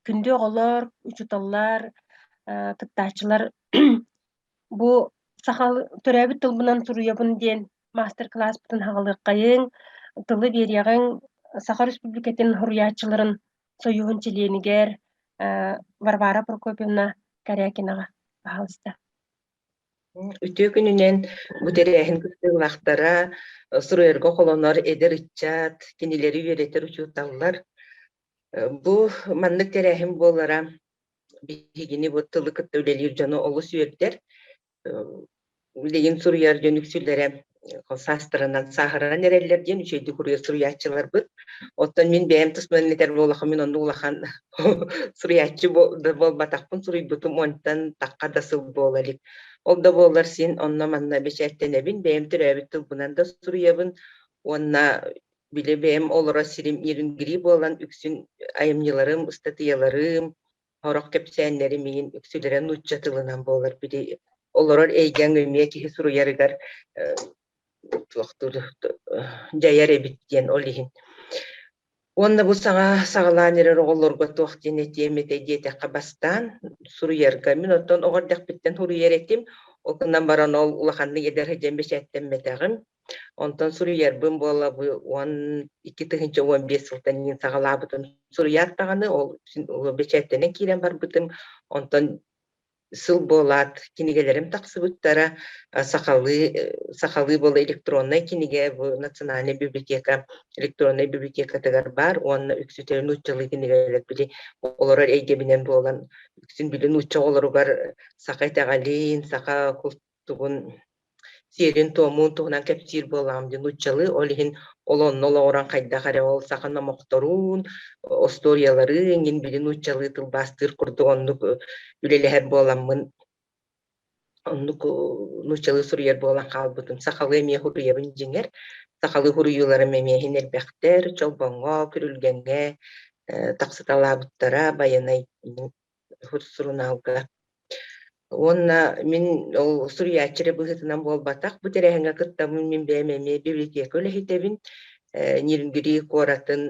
Күндү оҕолор, учууталлар, кыттааччылар бу саха төрөөбүт тылбынан суруйабын диэн маастар-кылааспытын хаҕалыаххайыҥ, тылы биэриэҕиҥ Саха Республикатын суруйааччыларын сойууһун чилиэнигэр Варвара Прокопьевна Корякинаҕа, пожалуйста. Үтүө күнүнэн бу тэрээһин кыттыылаахтара, суруйарга холонор эдэр ыччат, кинилэри үөрэтэр учууталлар. Бу маннык тэрээһин буолара биһигини бу тылы кытта үлэлиир дьону олус үөрдэр. Билигин суруйар дьон үксүлэрэ саастарынан сааһыран эрэллэр диэн үчүгэйдик суруйар суруйааччыларбыт. Оттон мин бэйэм туспунан этэр буоллахха мин оннук улахан суруйааччы да буолбатахпын суруйбутум онтон тахха да сыл буола илик. Ол да буоллар син онно-манна бэчээттэнэбин, бэйэм төрөөбүт тылбынан да суруйабын уонна били бэйэм олорор сирим Ирингри буолан үксүн айымньыларым, ыстатыйаларым, сорох кэпсээннэрим иһин үксүлэрэ нуучча тылынан буолар. Били олорор эйгэҥ эмиэ киһи суруйарыгар туохтуур дьайар эбит диэн ол иһин. Уонна бу саҥа саҕалаан эрэр оҕолорго туох диэн этиэм этэ диэтэххэ бастаан суруйарга мин оттон оҕо эрдэхпиттэн суруйар этим, ол гынан баран ол улаханнык эдэр сылдьан бэчээттэммэтэҕим. Онтон суруйарбын буола бу 12 015 сылтан иин саҕалаабытым. Суруйаат даҕаны ол бэчээттэнэн киирэн барбытым. Онтон сыл буолаат кинигэлэрим тахсыбыттара. Сахалыы сахалыы буола электроннай кинигэ бу национальнай библиотека электроннай библиотекатыгар баар уонна үксүтэ нууччалыы кинигэлэр били олорор эйгэбинэн буолан үксүн били нуучча оҕолоругар саха итэҕэлин, саха култугун сиэрин-туомун туһунан кэпсиир буоллаҕым дии нууччалыы, ол иһин ол онно олоҕуран хайдах эрэ ол саха номохторун, остуоруйалары эҥин били нууччалыы тылбаастыыр курдук оннук үлэлэһэр буоламмын оннук нууччалыы суруйар буолан хаалбытым. Сахалыы эмиэ суруйабын дьиҥэр. Сахалыы суруйууларым эмиэ иһин элбэхтэр, Чолбоҥҥо, Күрүлгэҥҥэ тахсыталаабыттара, Байанай сурунаалга. Уонна мин ол суруйааччы эрэ быһыытынан буолбатах, бу тэрээһиҥҥэ кыттабын, мин бэйэм эмиэ библиотека үлэһитэбин, Нерюнгри куоратын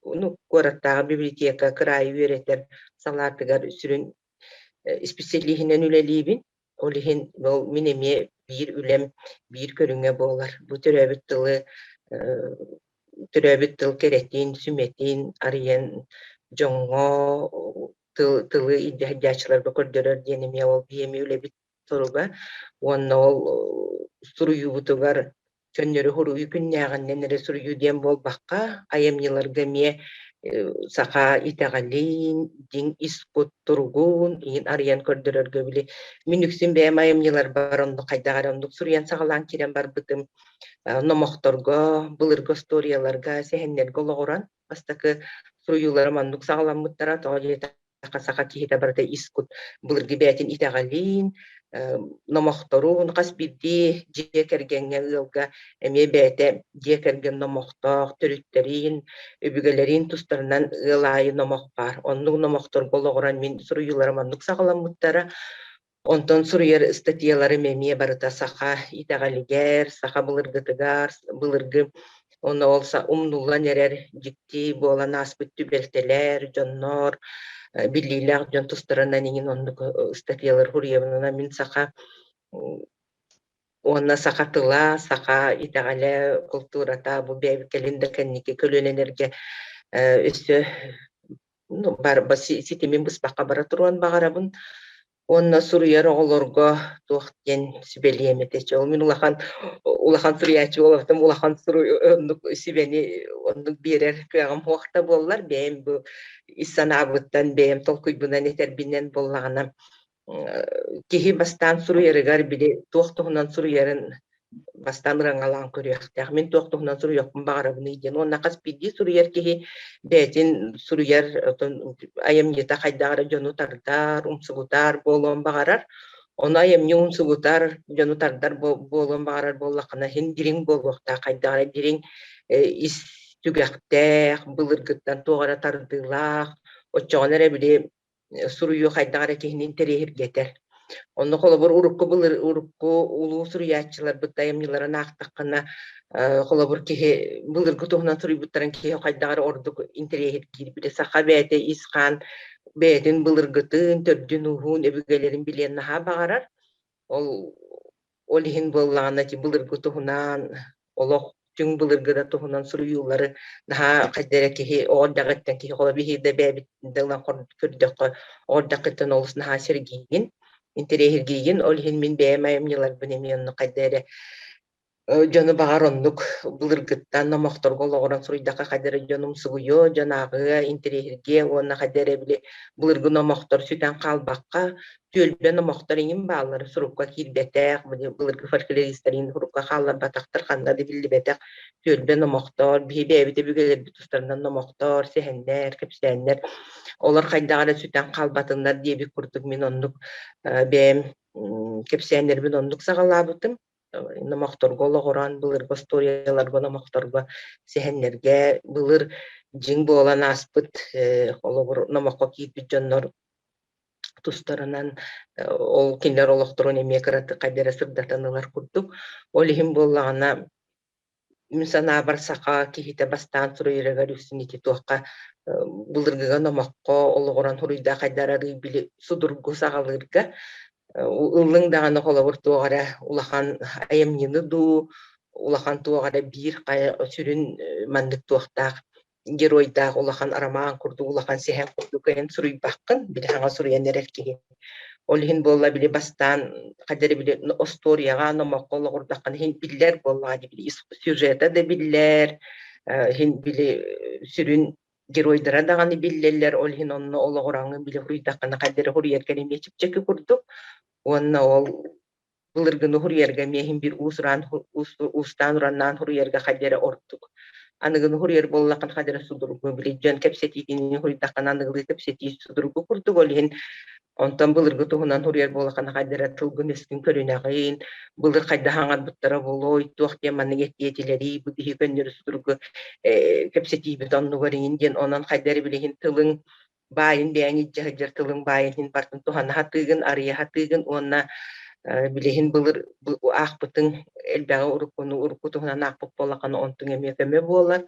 ну, куораттааҕы библиотека кыраайы үөрэтэр салаатыгар сүрүн исписэлииһинэн үлэлиибин. Ол иһин ол мин эмиэ биир үлэм биир көрүҥэ буолар. Бу төрөөбүт тылы төрөөбүт тыл кэрэтин, сүмэтин арыйан дьоҥҥо тыл, тылы илдьэ сылдьааччыларга көрдөрөр диэн эмиэ ол биһи эмиэ үлэбит соруга. Уонна ол суруйуубутугар көннөрү суруйуу күннээҕинэн эрэ суруйуу диэн буолбакка, айымньыларга эмиэ саха итэҕэлин, дьиҥ ис кут туругун иһин арыйан көрдөрөргө били мин үксүн бэйэм айымньыларбар оннук хайдах эрэ оннук суруйан саҕалаан киирэн барбытым номохторго, былыргы остуоруйаларга, сэһэннэргэ олоҕуран бастакы суруйууларым оннук саҕаламмыттара. Тоҕо диэтэххэ, саха киһитэ барыта ис кут былыргы бэйэтин итэҕэлин, номохторун хас биирдии дьиэ кэргэҥҥэ, ыалга эмиэ бэйэтэ дьиэ кэргэн номохтоох, төрүттэрин, өбүгэлэрин тустарынан ыал аайы номох баар. Оннук номохторго олоҕуран мин суруйууларым оннук саҕаламмыттара. Онтон суруйар ыстатыйаларым эмиэ барыта саха итэҕэлигэр, саха былыргытыгар, былыргы уонна ол умнуллан эрэр дьикти буолан ааспыт түбэлтэлэр, дьоннор, биллиилээх дьон тустарынан иҥин оннук ыстатыйалар суруйабын. Мин саха уонна саха тыла, саха итэҕэлэ, култуурата бу кэлин да кэнники көлүөнэлэргэ өссө ну, бар, ситимин быспакка бара туруон баҕарабын. Уонна суруйар оҕолорго туох диэн сүбэлиэм этэ. Ол мин улахан улахан суруйааччы буолбатым, улахан суруй оннук сүбэни оннук биэрэр кыаҕым суох да буоллар, бэйэм бу ис санаабыттан, бэйэм толкуйбунан этэрбинэн буоллаҕына, киһи бастаан суруйарыгар били туох туһунан суруйарын бастаан ыраҥалаан көрүөхтээх. Мин туох туһунан суруйуохпун баҕарабыный диэн. Уонна хас биирдии суруйар киһи бэйэтин суруйар отон айымньыта хайдах эрэ дьону тардар, умсугутар буолуон баҕарар. Ону айымньы умсугутар, дьону тардар буолуон баҕарар буоллаххына, иһин дириҥ буолуохтаах, хайдах эрэ дириҥ ис түгэхтээх, былыргыттан туох эрэ тардыылаах, оччоҕуна эрэ били суруйуу хайдах эрэ киһини интэриэһиргэтэр. Онно холобур урукку былыр урукку улуу суруйааччыларбыт айымньыларын аахтаххына, холобур киһи былыргы туһунан суруйбуттарын киһи хайдах эрэ ордук интэриэһиргиир. Саха бэйэтэ ис хаан бэйэтин былыргытын, төрдүн-ууһун, өбүгэлэрин билиэн наһаа баҕарар. Ол ол иһин буоллаҕына ити былыргы туһунан олох түҥ былыргы да туһунан суруйуулары наһаа хайда эрэ киһи оҕо эрдэҕиттэн киһи холо биһиги да бэйэбит да ылан көрдөххө оҕо эрдэххиттэн олус наһаа сэргиигин, интэриэһиргиигин. Ол иһин мин бэйэм айымньыларбын эмиэ онно хайда эрэ дьону баҕар оннук былыргыттан номохторго олоҕуран суруйдахха хайда эрэ дьон умсугуйуо, дьон ааҕыа, интэриэһиргиэ уонна хайда эрэ били былыргы номохтор сүтэн хаалбакка түөлбэ номохтор иҥин бааллара сурукка киирбэтэх, былыргы фольклористар иҥин сурукка хаалларбатахтар, ханна да биллибэтэх түөлбэ номохтор, биһи бэйэбит өбүгэлэрбит тустарынан номохтор, сэһэннэр, кэпсээннэр олор хайдах эрэ сүтэн хаалбатыннар диэбит курдук мин оннук бэйэм кэпсээннэрбин оннук саҕалаабытым. Номохторго олоҕуран, былыргы остуоруйаларга, номохторго, сэһэннэргэ былыр дьиҥ буолан ааспыт холобур номоххо киирбит дьоннор тустарынан ол кинилэр олохторун эмиэ кыратык хайда эрэ сырдатан ылар курдук. Ол иһин буоллаҕына, мин санаабар, саха киһитэ бастаан суруйарыгар үксүн ити туохха былыргыга номоххо олоҕуран суруйдаах хайда эрэ арыый били судургу саҕалыырга ыллыҥ даҕаны холобур туох эрэ улахан айымньыны дуу, улахан туох эрэ биир хайа сүрүн маннык туохтаах геройдаах улахан роман курдук, улахан сэһэн курдук эн суруйбаккын, били хаҥа суруйан эрэр киһи. Ол иһин буолла били бастаан хайда эрэ били остуоруйаҕа, номоххо олоҕурдаххына иһин биллэр буоллаҕа дии били сюжета да биллэр, иһин били сүрүн геройдара даҕаны биллэллэр, ол иһин онно олоҕураҥҥын били суруйдаххына хайда эрэ суруйаргар эмиэ чэпчэки курдук. Уонна ол былыргыны суруйарга эмиэ иһин биир уус-уран уустаан-ураннаан суруйарга хайда эрэ ордук. Аныгыны суруйар буоллаххына хайда эрэ судургу, били дьон кэпсэтиитин суруйдаххына аныгылыы кэпсэтии судургу курдук, ол иһин онтон былыргы туһунан суруйар буоллаххына хайда эрэ тылгын-өскүн көрүнэҕин, былыр хайдах аҥарбыттара буолуой, туох диэн маннык этиэтилэрий, бу киһи көннөрү судургу кэпсэтиибит оннугар иҥин диэн онон хайда эрэ билигин тылыҥ баайын бэйэҥ илдьэ сылдьар тылыҥ баайын иһин барытын туһана сатыыгын, арыйа сатыыгын уонна билигин былыр аахпытыҥ элбэҕи уруккуну урукку туһунан аахпыт буоллаххына онтуҥ эмиэ көмө буолар.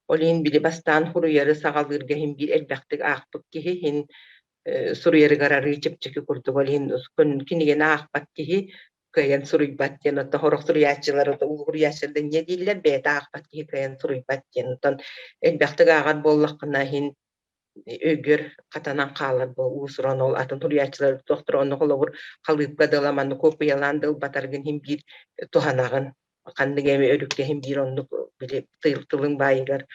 Ол иһин били бастаан суруйары саҕалыырга иһин биир элбэхтик аахпыт киһи иһин суруйарыгар арыы чэпчэки курдук ол иһин кинигэни аахпат киһи кыайан суруйбат диэн оттон сорох суруйааччылар улуу суруйааччылар да инньэ дииллэр бэйэтэ аахпат киһи кыайан суруйбат диэн оттон элбэхтик ааҕар буоллаххына иһин өйгөр хатанан хаалар бу уус-уран ол атын суруйааччылар туохтара онно холобур халыыпка да ыла маннык куоппуйалаан да ылбатаргын иһин биир туһанаҕын ханнык эми өрүккэ иһин биир оннук били тылыҥ баайыгар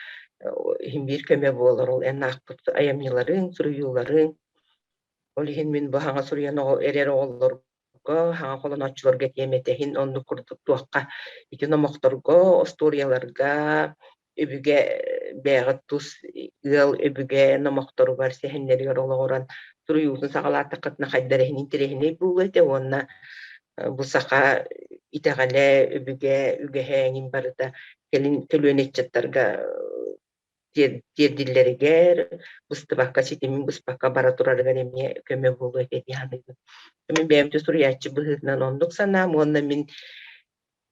иһин биир көмө буолар ол эн аахпыт айымньыларыҥ суруйууларыҥ ол иһин мин бу саҥа суруйан эрэр оҕолорго хаҥа холонооччуларга этиэм этэһин оннук курдук туохха ити номохторго остуоруйаларга өбүгэ бэйэҕит тус ыал өбүгэ номохторугар сэһэннэригэр олоҕуран суруйуутун саҕалаатаххытына хайда эрэ иһин интэриэһинэй буолуо этэ уонна бу саха итэҕэлэ өбүгэ үгэһэ эҥин барыта кэлин көлүөнэ ыччаттарга тиэрдиллэригэр, быстыбакка, ситимин быспакка бара турарыгар эмиэ көмө буолуо этэ дии саныыбын. Мин бэйэм да суруйааччы быһыытынан оннук санаам уонна мин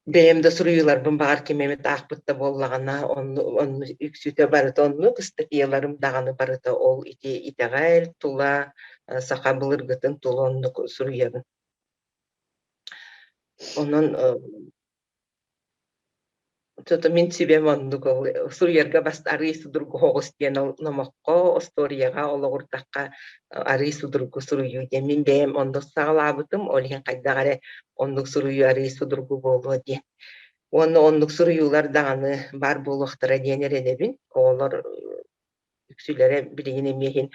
бэйэм да суруйууларбын баҕар ким эмит аахпыт да буоллаҕына, онну, онну үксүтэ барыта оннук, ыстатыйаларым даҕаны барыта ол ити итэҕэл тула, саха былыргытын тула оннук суруйабын. Онон Чото мин сүбэм оннук ол суруйарга бас арыый судургу оҕус диэн ол номоххо, остуоруйаҕа олоҕурдахха арыый судургу суруйуу диэн мин бэйэм оннук саҕалаабытым, ол иһин хайдах эрэ оннук суруйуу арыый судургу буолуо диэн. Уонна оннук суруйуулар даҕаны баар буолуохтара диэн эрэнэбин. Оҕолор үксүлэрэ билигин эмиэ иһин.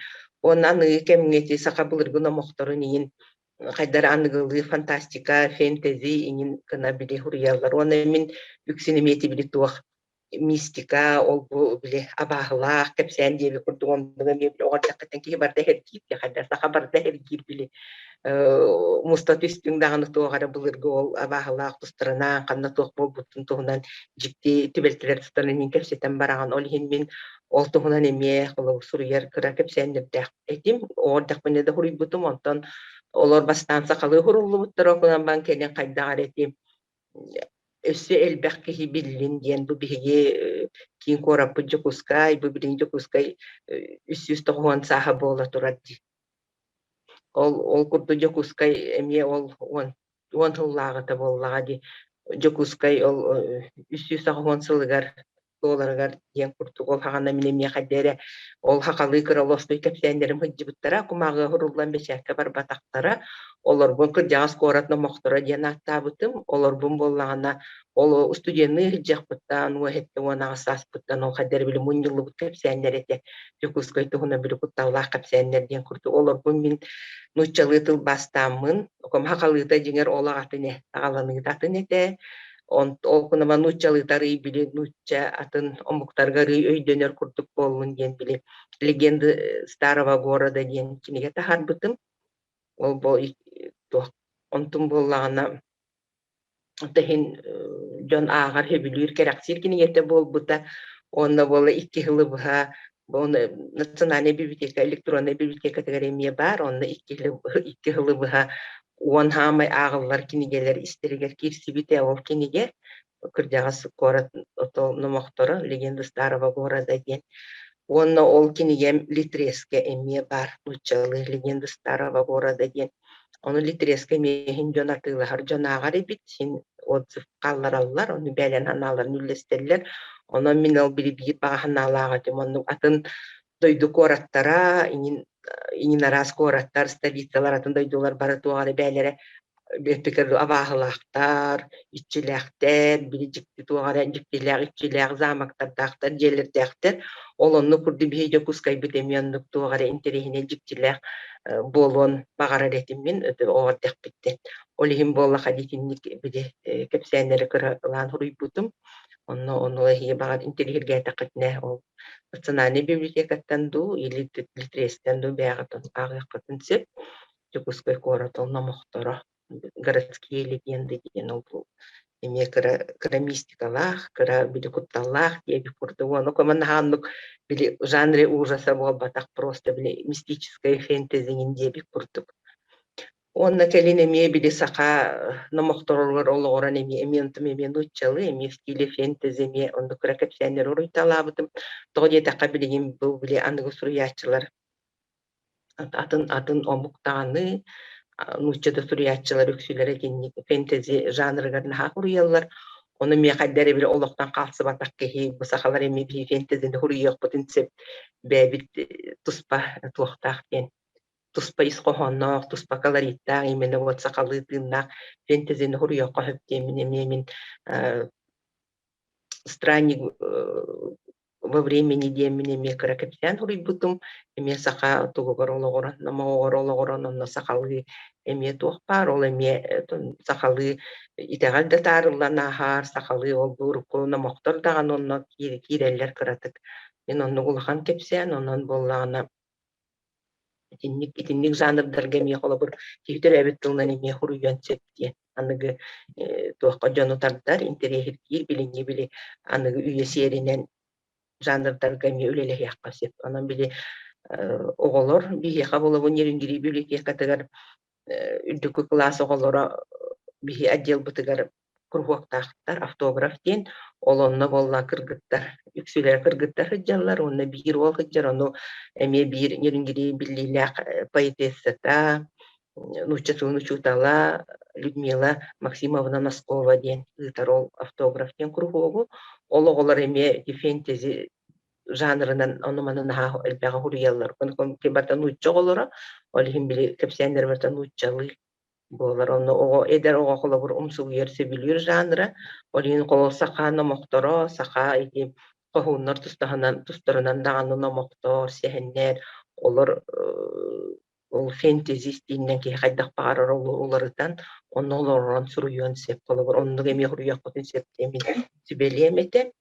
Уонна аныгы кэмҥэ ити саха былыргы номохторун иһин хайдах эрэ аныгылыы фантастика, фэнтези иҥин гына били суруйаллар. Уонна мин үксүн эмиэ ити били туох мистика, ол-бу били абааһылаах кэпсээн диэбит курдук оннук эмиэ били оҕо эрдэххиттэн киһи барыта эргиир хайдах саха барыта эргиир били муста түстүҥ даҕаны туох эрэ былыргы ол абааһылаах тустарынан ханна туох буолбутун туһунан дьикти түбэлтэлэр тустарынан мин кэпсэтэн бараҕын. Ол иһин мин ол туһунан эмиэ холобур суруйар кыра кэпсээннэрдээх этим. Оҕо эрдэхпинэ да суруйбутум, онтон Олор бастаан сахалыы суруллубуттара, онон баран кэлин хайдах эрэ ити өссө элбэх киһи биллин диэн бу биһиги киин куораппыт Дьокуускай, бу билигин Дьокуускай 390 сааһа буола турар дии. Ол курдук Дьокуускай эмиэ ол 10 сыллааҕыта буоллаҕа дии. Дьокуускай ол 380 сылыгар туоларыгар диэн курдук ол хаҕана мин эмиэ хайда эрэ ол хахалыы кыра олоскуй кэпсээннэрим сылдьыбыттара, кумааҕыга суруллан бэчээккэ барбатахтара. Олорбун кырдьаҕас куорат номохторо диэн ааттаабытым. Олорбун буоллаҕына ол студенныы сылдьыахпыттан 17-18 сааспыттан ол хайда эрэ били мунньуллубут кэпсээннэр этэ. Дьокуускай туһунан били кутталлаах кэпсээннэр диэн курдук олорбун мин нууччалыы тылбаастааммын, хахалыыта дьиҥэр ол аҕатын аҕаланыыта атын этэ. Ол гынан нууччалыыта арыый били нуучча атын омуктарга арыый өйдөнөр курдук буоллун диэн били «Легенды старого города» диэн кинигэ таһаарбытым. Ол бу туох онтум буоллаҕына да иһин дьон ааҕар, сөбүлүүр, кэрэхсиир кинигэтэ буолбута. Уонна буола 2 сылы быһа национальнай библиотека электроннай библиотекатыгар эмиэ баар. Онно 2 сылы быһа 10 хаамай ааҕыллар кинигэлэр истэригэр киирсибитэ ол кинигэ. Кырдьаҕас куорат номохторо «Легенда старого города» диэн. Уонна ол кинигэм Литреске эмиэ баар нууччалыы «Легенда старого города» диэн. Ону Литреске эмиэ иһин дьон атыылаһар, дьон ааҕар эбит, син отзыв хааллараллар, ону бэйэлэрин санааларын үллэстэллэр. Онон мин ол били биир баҕа санаалаах этим. Оннук атын дойду куораттара, иҥин иҥин араас куораттар, столицалар, атын дойдулар бары туох эрэ бэйэлэрэ Бүөппүкэр абааһылаахтар, иччилээхтэр, били дьикти туох эрэ дьиктилээх иччилээх замоктардаахтар, дьиэлэрдээхтэр. Ол оннук курдук биһиги Дьокуускайбыт эмиэ оннук туох эрэ интэриэһинэй дьиктилээх буолуон баҕарар этим мин оҕо эрдэхпиттэн. Ол иһин буоллаха итинник били кэпсээннэри кыралаан суруйбутум. Онно ону эһиги баҕар интэриэһиргээтэххитинэ ол национальнай библиотекаттан дуу или литрестэн дуу бэйэҕитин ааҕыаххытын сөп. Дьокуускай куорат ол номохторо городские легенды диэн ол эмиэ кыра кыра мистикалаах, кыра били кутталлаах диэбит курдук. Ону наһаа оннук били жанре ужаса буолбатах, просто били мистическое фэнтези диэбит курдук. Уонна кэлин эмиэ били саха номохторугар олоҕуран эмиэ эмиэ онтум эмиэ нууччалыы, эмиэ в стиле фэнтези эмиэ оннук кыра кэпсээннэри уруйталаабытым. Тоҕо диэтэххэ билигин бу били аныгы суруйааччылар атын атын омук даҕаны нуучча да суруйааччылар үксүлэрэ итинник фэнтези жанрыгар наһаа суруйаллар. Ону миэхэ эрдэ били олохтон хаалсыбатах киһи бу сахалар эмиэ биһиги фэнтезини суруйуохпутун сөп бэйэбит туспа туохтаах диэн туспа ис хоһоонноох, туспа колориттаах именно вот сахалыы тыыннаах фэнтезини суруйуохха сөп диэммин эмиэ мин странник во времени диэммин эмиэ кыра кэпсээн суруйбутум. Эмиэ саха тугугар олоҕуран, номоҕор олоҕуран, онно сахалыы эмиэ туох баар, ол эмиэ сахалыы итэҕэл да таарыллан ааһар, сахалыы ол урукку номохтор даҕаны онно киирэллэр кыратык. Мин оннук улахан кэпсээн, онон буоллаҕына итинник итинник жанрдарга эмиэ холобур киһи төрөөбүт тылынан эмиэ суруйуон сөп диэн аныгы туохха дьону тардар, интэриэһиргиир билиҥҥи били аныгы үйэ сиэринэн жанрдарга эмиэ үлэлэһиэххэ сөп. Онон били оҕолор биһиэхэ буолабын Нерюнгри библиотекатыгар үрдүкү кылаас оҕолоро биһи отделбытыгар куруһуоктаахтар, автограф диэн, ол онно буолла кыргыттар, үксүлэрэ кыргыттар сылдьаллар уонна биир уол сылдьар, ону эмиэ биир Нерюнгри биллиилээх поэтессата, нуучча тылын учуутала Людмила Максимовна Носкова диэн ыытар ол автограф диэн куруһуогу. Ол оҕолор эмиэ фэнтези жанрынан ону-маны наһаа элбэҕи суруйаллар. Барыта нуучча оҕолоро, ол иһин били кэпсээннэр барыта нууччалыы буолар. Онно оҕо эдэр оҕо холобур умсугуйар, сөбүлүүр жанра. Ол иһин холобур саха номохторо, саха ити хоһууннар тустаһынан тустарынан даҕаны номохтор, сэһэннэр, олор ол фэнтези истииннэн киһи хайдах баҕарар уларытан, онно олорон суруйуон сөп. Холобур, оннук эмиэ суруйуоххутун сөп диэн мин сүбэлиэм этэ.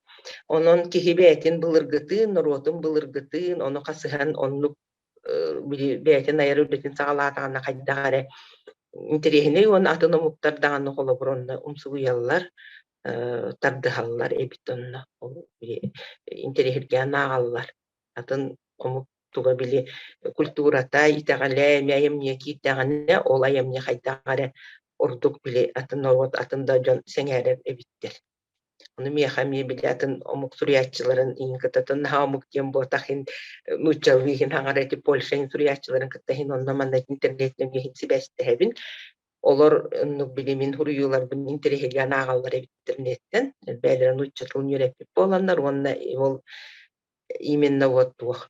Онон киһи бэйэтин былыргытын, норуотун былыргытын, ону хасыһан оннук били бэйэтин айар үлэтин саҕалаатаҕына хайдах эрэ интэриэһинэй уонна атын омуктар даҕаны холобур онно умсугуйаллар, тардыһаллар эбит онно. Ол интэриэһиргээн ааҕаллар. Атын омук туга били культурата, итэҕэлэ эмиэ айымньыга киирдэҕинэ, ол айымньы хайдах эрэ ордук били атын норуот, атын да дьон сэҥээрэр эбиттэр. Ону миэхэ эмиэ били атын омук суруйааччыларын иһин кытта наһаа омук диэн буотах иһин нууччалыы иһин хаҥара ити Польша иһин суруйааччыларын кытта иһин онно манна интернетинэн иһин сибээстэһэбин. Олор оннук били мин суруйууларбын интэриэһиргээн ааҕаллар эбит интернеттэн. Бэйэлэрэ нуучча тылын үөрэппит буоланнар уонна ол именно вот туох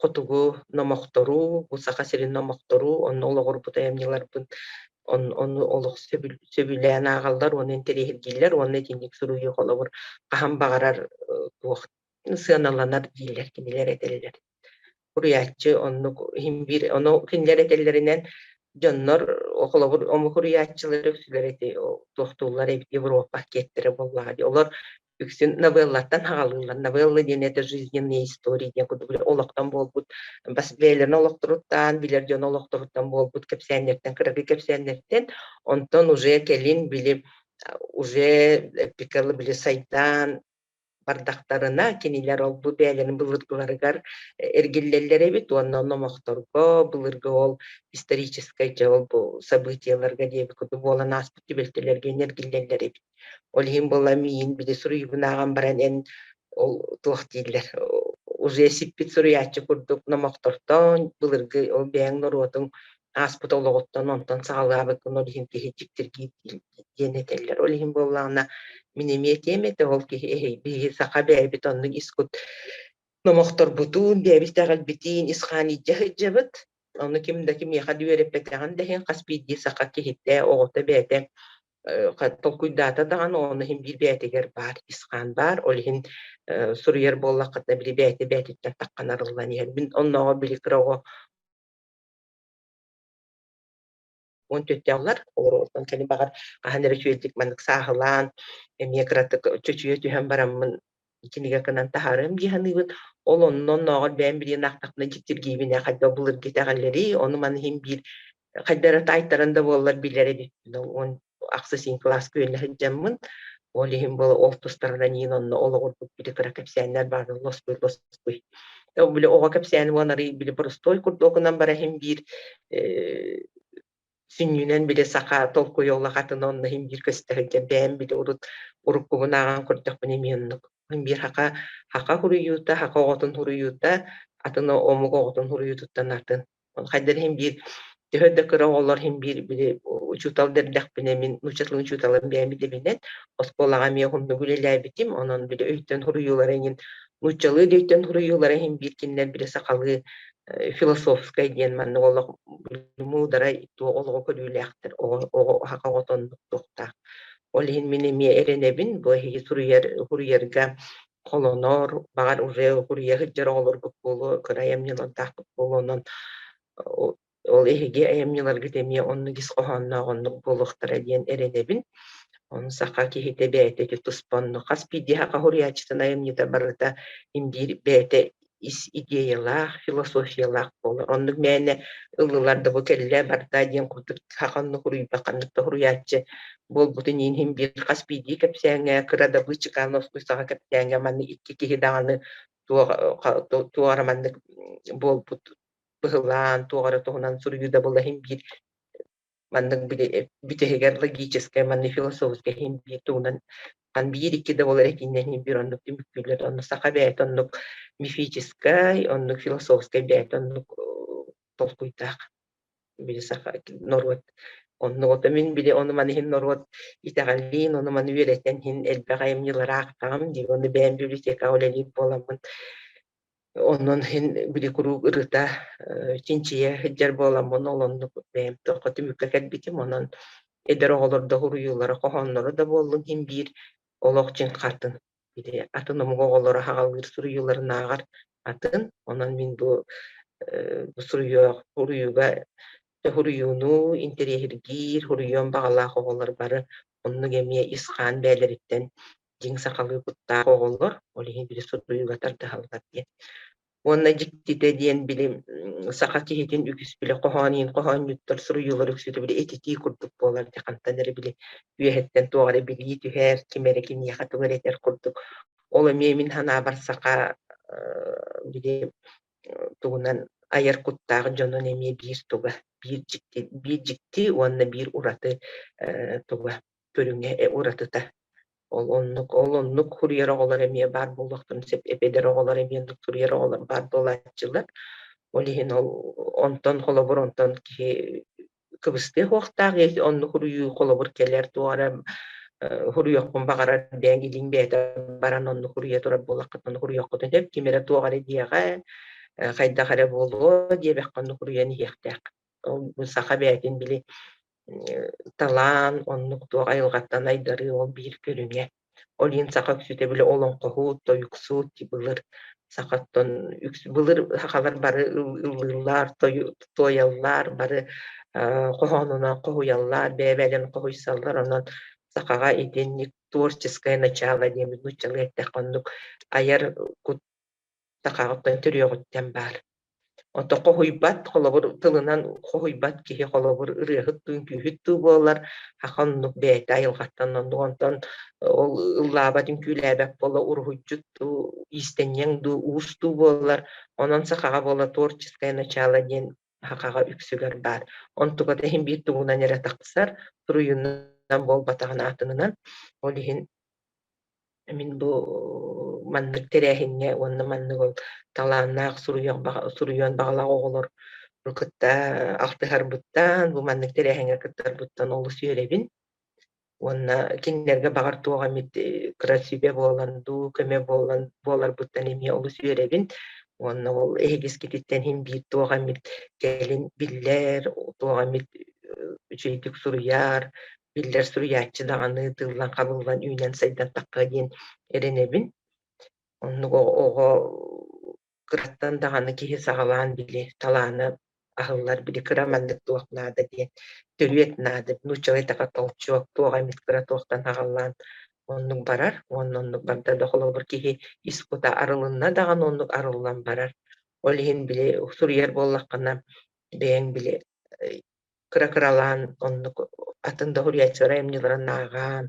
хотугу номохтору, бу Саха сирин номохтору, онно олоҕурбут айымньыларбын ону олох сөбүлээн ааҕаллар уонна интэриэһиргииллэр уонна итинник суруйуу холобур хаһан баҕарар туох сыаналанар дииллэр кинилэр этэллэр. Суруйааччы оннук иһин биир ону кинилэр этэллэринэн дьоннор холобур омук суруйааччылар үксүлэр эти туохтууллар эбит Европа киэттэрэ буоллаҕа дии. Олор үксүн новеллаттан хаҕалыыллар. Новелла диэн это жизненные истории диэн курдук олохтон буолбут бас бэйэлэрин олохторуттан, билэр дьон олохторуттан буолбут кэпсээннэртэн, кыракый кэпсээннэртэн, онтон уже кэлин били уже эпикалы били сайдаан бардахтарына кинилэр ол бу бэйэлэрин былыргыларыгар эргиллэллэр эбит уонна номохторго былыргы ол историческай дьэ ол бу событиеларга диэбит курдук буолан ааспыт түбэлтэлэргэ эргиллэллэр эбит. Ол иһин буола миин били суруйуубун ааҕан баран эн ол туох дииллэр уже сиппит суруйааччы курдук номохтортон былыргы ол бэйэҥ норуотуҥ ааспыт олоҕуттан онтон саҕалаабыккын ол иһин киһи дьиктиргиир диэн этэллэр. Ол иһин буоллаҕына мин эмиэ этиэм этэ ол киһи биһиги саха бэйэбит оннук ис кут номохторбутун, бэйэбит итэҕэлбитин ис хаан илдьэ сылдьабыт. Ону ким да кимиэхэ да үөрэппэтэҕин да иһин хас биирдии саха киһитэ, оҕото бэйэтэ толкуйдаата даҕаны ону иһин биир бэйэтигэр баар ис хаан баар. Ол иһин суруйар буоллаххытына били бэйэтэ бэйэтиттэн таххан арыллан иһэр. Мин оннооҕор били кыра оҕо 14-тэҕлэр олорон кэлин баҕар хаһан эрэ үчүгэйдик маннык сааһылаан эмиэ кыратык чочуйа түһэн бараммын кинигэ гынан таһаарыам дии саныыбын. Ол онно оннооҕор бэйэм билиэн аахтахпына дьиктиргиибин ээ хайдах былыргы итэҕэллэри ону маны иһин биир хайда эрэ таайтаран да буоллар билэр эбиппин. Ол уон ахсыс иин кылааска үөрэнэ сылдьаммын ол иһин буола ол тустарынан иин онно олоҕурбут били кыра кэпсээннэр баар лоспуй лоспуй. Били оҕо кэпсээн уон арый били боростуой курдук гынан бара иһин биир сүнньүнэн били саха толкуйа улахатын онно иһин биир көстө сылдьар бэйэм били урут уруккубун ааҕан көрдөхпүнэ эмиэ оннук биир хака хака хуруйуута хака оҕотун хуруйуута атын омук оҕотун хуруйуутуттан атын хайдар иһин биир төһө да кыра оҕолор иһин биир били учуутал да эрдэхпинэ мин нуучча тылын учууталым бэйэм идэбинэн оскуолаҕа эмиэ уһуннук үлэлээбитим онон били өйтөн хуруйуулара иһин нууччалыы да өйтөн хуруйуулара иһин биир кинилэр били сахалыы философскай диэн маннык олох муударай олоҕу көрүүлээхтэр оҕо оҕо саха оҕото оннук туохтаах ол иһин мин эмиэ эрэнэбин бу эһиги суруйар суруйарга холонор баҕар уже суруйа сылдьар оҕолоргут буолуо кыра айымньылардаахпыт буолуо онон ол эһиги айымньыларгыт эмиэ оннук ис хоһоонноох оннук буолуохтара диэн эрэнэбин ону саха киһитэ бэйэтэ ити туспа оннук хас биирдии саха суруйааччытын айымньыта барыта имбиир бэйэтэ ис идеялаах, философиялаах буолар. Оннук мээнэ ыллылар да бу кэллэ барда диэн курдук саха оннук уруйбах ханнык да суруйааччы буолбутун иһин биир хас биирдии кэпсээҥҥэ кыра да быычыкаан саха кэпсээҥҥэ маннык икки киһи даҕаны туох туох эрэ маннык буолбут быһылаан туох эрэ туһунан суруйуу да буолла иһин биир маннык бүтэһигэр логическай маннык философскай иһин биир туһунан хан биир икки да буолар этииннэн иһин биир оннук түмүктүүллэр онно саха бэйэтэ оннук мифическай оннук философскай бэйэтэ оннук толкуйдаах били саха норуот оннук ото мин били ону маны иһин норуот итэҕэллиин ону маны үөрэтэн иһин элбэх айымньылары аахтаҕым дии ону бэйэм библиотекаҕа үлэлиир буоламмын Онон иһин били куруук ырыта, чинчийэ сылдьар буоламмын ол оннук бэйэм туохха түмүккэ кэлбитим. Онон эдэр оҕолор да суруйуулара, хоһоонноро да буоллун иһин биир олох дьиҥ хатын. Били атын омук оҕолоро хаҕалыыр суруйууларынааҕар атын. Онон мин бу суруйуох суруйууга суруйууну интэриэһиргиир, суруйуон баҕалаах оҕолор бары оннук эмиэ ис хаан бэйэлэриттэн дьиҥ сахалыы куттаах оҕолор, ол иһин били суруйууга тардыһаллар диэн. Уонна дьиктитэ диэн били саха киһитин үгүс били хоһоон иһин хоһоонньуттар суруйуулар үксүтэ били этитии курдук буолар дии хантан эрэ били үөһэттэн туох эрэ билии түһэр, ким эрэ киниэхэ тугу эрэ этэр курдук. Ол эмиэ мин санаабар саха били Тугунан айар куттаах дьонун эмиэ биир туга, биир дьикти уонна биир ураты туга көрүҥэ уратыта. Ол оннук, ол оннук суруйар оҕолор эмиэ баар буолуохтарын сөп, эбэдэр оҕолор эмиэ оннук суруйар оҕолор баар буолааччылар. Ол иһин ол онтон холобур онтон киһи кыбыстыа суохтаах, оннук суруйуу холобур кэлэр туох эрэ суруйуохпун баҕарар бэйэҥ илииҥ бэйэтэ баран оннук суруйа турар буоллаххытына оннук суруйуоххутун сөп, ким эрэ туох эрэ диэҕэ, хайдах эрэ буолуо диэбэххэ оннук суруйан иһиэхтээх. Ол саха бэйэтин били талаан, оннук туох айылҕаттан айдарыы ол биир көрүҥэ. Ол иһин саха үксүтэ били олоҥхоһут, тойуксут былыр сахаттан былыр сахалар бары ыллыыллар, туойаллар, бары хоһоонунан хоһуйаллар, бэйэ-бэйэлэрин хоһуйсаллар. Онон сахаҕа итинник творческое начало диэммит нууччалыы эттэххэ оннук айар кут сахаҕыттан төрүөҕүттэн баар. Ото хоһуйбат, холобур, тылынан хоһуйбат киһи, холобур, ырыаһыт дуу, үҥкүүһүт дуу буолар, саха оннук бэйэтэ айылҕаттан оннук, онтон ол ыллаабат, үҥкүүлээбэт буола уруһуйдьут дуу, иистэнньэҥ дуу, уус дуу буолар. Онон сахаҕа буола творческое начало диэн сахаҕа үксүгэр баар. Онтуката иһин биир тугунан эрэ тахсар, суруйуунан буолбатаҕын аатынынан. Ол иһин Мин бу маннык тэрээһиҥҥэ уонна маннык ол талааннаах суруйуон баҕалаах оҕолору кытта алтыһарбыттан, бу маннык тэрээһиҥҥэ кыттарбыттан олус үөрэбин. Уонна кинилэргэ баҕар туох эмит кыра сүбэ буолан дуу, көмө буолан буоларбыттан эмиэ олус үөрэбин. Уонна ол эһигискититтэн иһин биир туох эмит кэлин биллэр, туох эмит үчүгэйдик суруйар, биллэр суруйааччы даҕаны тыыллан-хабыллан үүнэн-сайдан таххыа диэн эрэнэбин. Оннук оҕо кыраттан даҕаны киһи саҕалаан били талаана аһыллар, били кыра маннык туох наада диэн төрүөт наада, нууччалыы эттэххэ толчок, туох эмит кыра туохтан аҕаллаан оннук барар уонна оннук барда да холобур киһи ис кута арылынна даҕаны оннук арыллан барар. Ол иһин били суруйар буоллаххына бэйэҥ били кыра-кыралаан оннук атын да суруйааччылар айымньыларын ааҕан,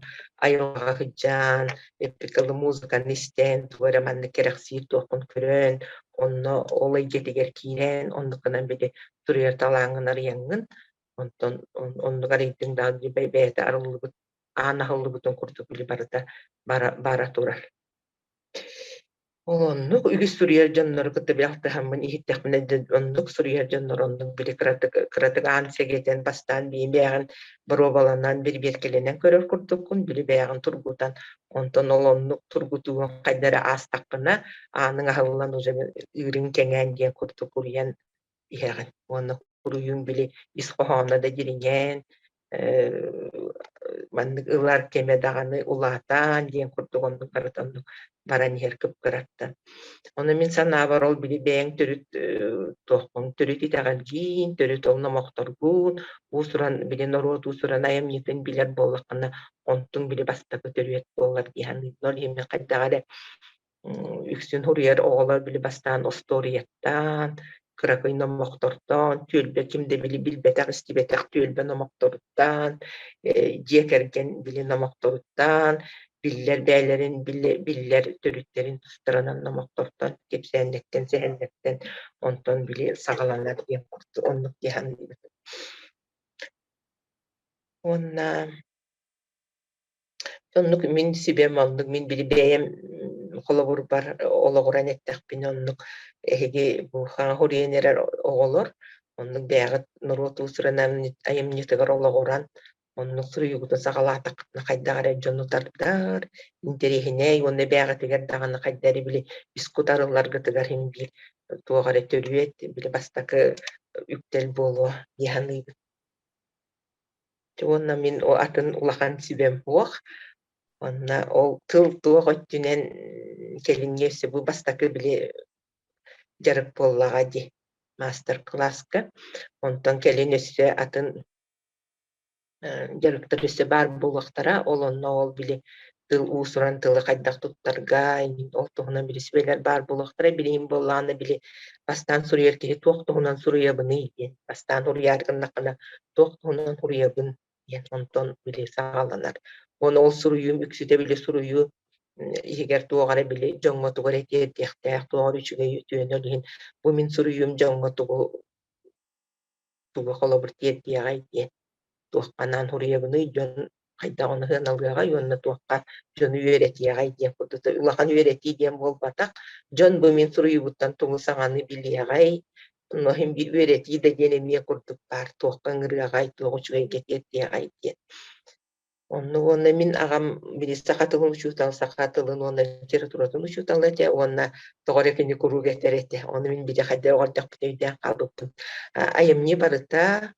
айылҕаҕа сылдьан, эпикалы музыканы истэн, тугу эрэ маннык кэрэхсиир туоххун көрөн, онно ол эйгэтигэр киирэн, оннукунан били суруйар талааҥҥын арыйаҥҥын, онтон оннук арыйдыҥ даҕаны бэйэтэ арыллыбыт, аан аһыллыбытын курдук били барыта бара, бара турар. Ол оннук үгүс суруйар дьоннору кытта били алтыһаммын иһиттэхпинэ оннук суруйар дьоннор оннук били кыратык кыратык аан сэгэтэн бастаан биир бэйэҕин боруобаланан бирибиэркэлэнэн көрөр курдуккун били бэйэҕин тургутан онтон ол оннук тургутуугун хайда эрэ аастаххына ааныҥ аһыллан уже ыырыҥ кэҥээн диэн курдук уруйан иһэҕин уонна уруйуҥ били ис хоһооно да дириҥээн маннык ылар кэмэ даҕаны улаатан диэн курдук оннук барыта оннук баран иһэр кып-кыраттан. Ону мин санаабар ол били бэйэҥ төрүт туоххун төрүт итэҕэлгиин, төрүт ол номохторгун, уус-уран били норуот уус-уран айымньытын билэр буоллаххына, онтуҥ били бастакы төрүөт буолар дии саныыбын. Ол иһин мин хайдах эрэ Үксүн суруйар оҕолор били бастаан остуоруйаттан, кыракый номохтортон, түөлбэ ким да били билбэтэх, истибэтэх түөлбэ номохторуттан, дьиэ кэргэн били номохторуттан, биллэр бэйэлэрин биллэр төрүттэрин тустарынан номохтортон, кэпсээннэртэн, сэһэннэртэн онтон били саҕаланар диэн курдук оннук дии саныыбын. Уонна Оннук мин сүбэм оннук мин били бэйэм холобурбар олоҕуран эттэхпинэ оннук эһиги бу хаҥа суруйан эрэр оҕолор оннук бэйэҕит норуот уус-уран айымньытыгар олоҕуран оннук суруйуугутун саҕалаатаххытына хайдах эрэ дьону тардар, интэриэһинэй уонна бэйэҕитигэр даҕаны хайда эрэ били ис кут арылларгытыгар иһин биир туох эрэ төрүөт били бастакы үктэл буолуо дии саныыбын. Уонна мин атын улахан сүбэм суох. Уонна ол тыл туох өттүнэн кэлиҥҥи өссө бу бастакы били дьарык буоллаҕа дии маастар-кылааска. Онтон кэлин өссө атын дьарыктар өссө баар буолуохтара. Ол онно ол били тыл уус-уран тылы хайдах туттарга ол туһунан били сүбэлэр баар буолуохтара. Билигин буоллаҕына били бастаан суруйар киһи туох туһунан суруйабыный диэн бастаан суруйаары гыннаххына туох туһунан суруйабын диэн онтон били саҕаланар. Уонна ол суруйуум үксүтэ били суруйуу Иһигэр туох эрэ били дьоҥҥо тугу эрэ тиэрдиэхтээх, туох эрэ үчүгэй үтүөнү ол иһин бу мин суруйуум дьоҥҥо тугу тугу холобур тиэрдиэҕэй диэн туохха анаан суруйабыный дьон хайдах ону сыаналыаҕай уонна туохха дьону үөрэтиэҕэй диэн курдук улахан үөрэтии диэн буолбатах дьон бу мин суруйуубуттан тугу саҥаны билиэҕэй онно иһин биир үөрэтии да диэн эмиэ курдук баар туохха ыҥырыаҕай туох үчүгэйгэ тиэрдиэҕэй диэн Оннук уонна мин аҕам били саха тылын учуутал, саха тылын уонна литературатын учуутала этэ уонна тоҕо эрэ кини куруук этэр этэ. Ону мин били хайдах оҕордохпун өйдөөн хаалбыппын. Айымньы барыта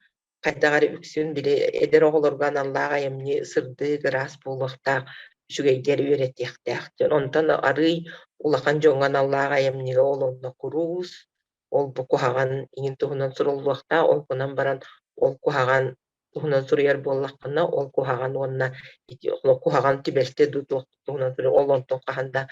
хайдах эрэ үксүн били эдэр оҕолорго аналлаах айымньы сырдык, ыраас буолуохтаах, үчүгэйгэ эрэ үөрэтиэхтээх. Онтон арыый улахан дьоҥҥо аналлаах айымньыга ол онно куруус, ол бу куһаҕан иҥин туһунан суруллуохтаах, ол гынан баран ол куһаҕан туһунан суруйар буоллаххына, ол куһаҕан уонна ити куһаҕан түбэлтэ дуу туох туһунан суруй, ол онтон хаһан да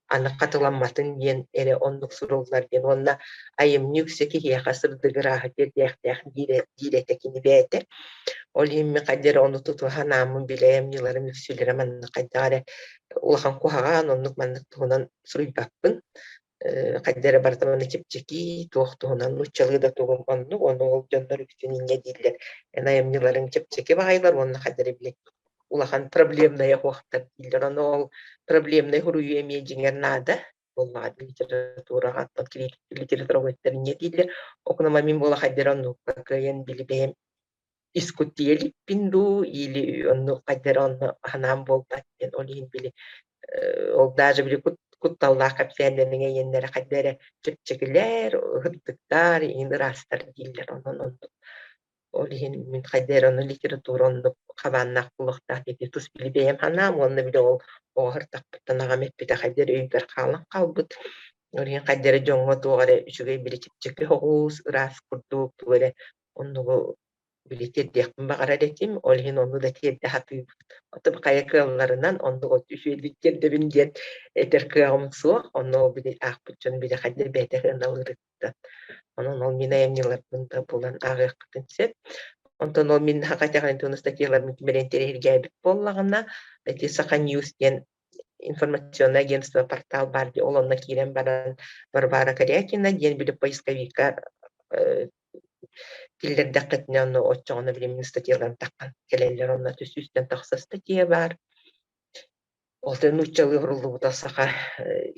аны хатыламматын диэн эрэ оннук суруллар диэн уонна айымньы үксэ киһиэхэ сырдык ырааһы тиэрдиэхтээх диир, диир этэ кини бэйэтэ. Ол иһин мин хайдах эрэ ону тутуһан ааммын билэ айымньыларым үксүлэрэ манна хайдах эрэ улахан куһаҕан оннук маннык туһунан суруйбаппын хайда эрэ барыта манна чэпчэки, туох туһунан нууччалыы да тугум оннук, ону ол дьоннор үксүн инньэ дииллэр. Эн айымньыларыҥ чэпчэки баҕайылар уонна хайда эрэ били улахан проблемнайа суохтар дииллэр. Ону ол проблемнай суруйуу эмиэ дьиҥэр наада. Буоллаҕа литератураҕа оттон литературоведтар инньэ дииллэр. Окунама мин буола хайда эрэ оннукка кыайан били бэйэм искутиэлиппин дуу или оннук хайда эрэ онно санаам буолбат диэн ол иһин били ол даже били кутталлаах кэпсээннэриҥ эйиэннэрэ хайда эрэ чэпчэкилэр, ыһырдыктар, иин ыраастар дииллэр онон оннук ол иһин мин хайда эрэ ону литература оннук хабааннаах буолуохтаах диэки тус били бэйэм санаам уонна били ол оҕо сыртахпыттан аҕам эппитэ хайда эрэ өйбөр хаалан хаалбыт ол иһин хайда эрэ дьоҥҥо туох эрэ үчүгэй били чэпчэки соҕус ыраас курдук тугу эрэ оннугу били тиэрдиэхпин баҕарар этим, ол иһин ону да тиэрдэ сатыыбын. Оттон хайа кыалларынан оннук от үчүгэйдик тиэрдэбин диэн этэр кыаҕым суох. Онно били аахпыт дьон били хайда бэйэтэ сыаналыырыттан. Онон ол мин айымньыларбын да булан ааҕыаххытын сөп. Онтон ол мин саха итэҕэлин статьяларбын ким эрэ интэриэһиргээбит буоллаҕына, ити Саха Ньюс диэн информационное агентство портал баар дии, ол онно киирэн баран Варвара Корякина диэн били поисковикка киллэрдэххитинэ онно оччоҕуна билимҥи статьяларын таххан кэлэллэр онно түс-үстэн тахса статья баар. Ол да нууччалыы суруллубута саха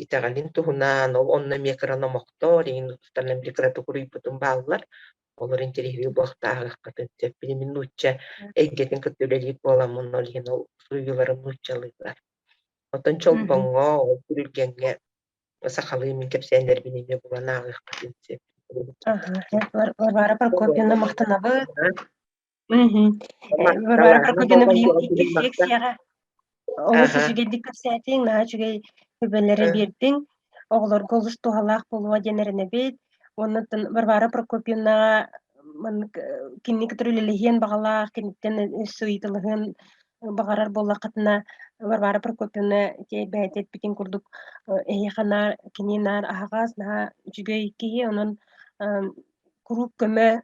итэҕэлин туһунан, ол онно эмиэ кыра номохтор, иҥин тустарынан били кыратык уруйбутум бааллар. Олор интэриэһиргиир буолуохтааҕыаххытын сөп. Били мин нуучча эйгэтин кытта үлэлиир буоламмын, ол иһин ол суруйууларым нууччалыылар. Оттон Чолбоҥҥо, ол Күрүлгэҥҥэ сахалыы мин кэпсээннэрбин эмиэ булан ааҕыаххытын сөп. Варвара Прокопьевна махтанабыт. Варвара Прокопьевна билигин иккис секцияҕа олус үчүгэйдик кэпсээтиҥ, наһаа үчүгэй сүбэлэри биэрдиҥ. Оҕолорго олус туһалаах буолуо диэн эрэнэбит. Уонна Варвара Прокопьевнаҕа маннык кинини кытары үлэлэһиэн баҕалаах, киниттэн өссө ыйыталаһыан баҕарар буоллаххытына, Варвара Прокопьевна ити бэйэтэ эппитин курдук эһиэхэ наар кини наар аһаҕас, наһаа үчүгэй киһи, онон куруук көмө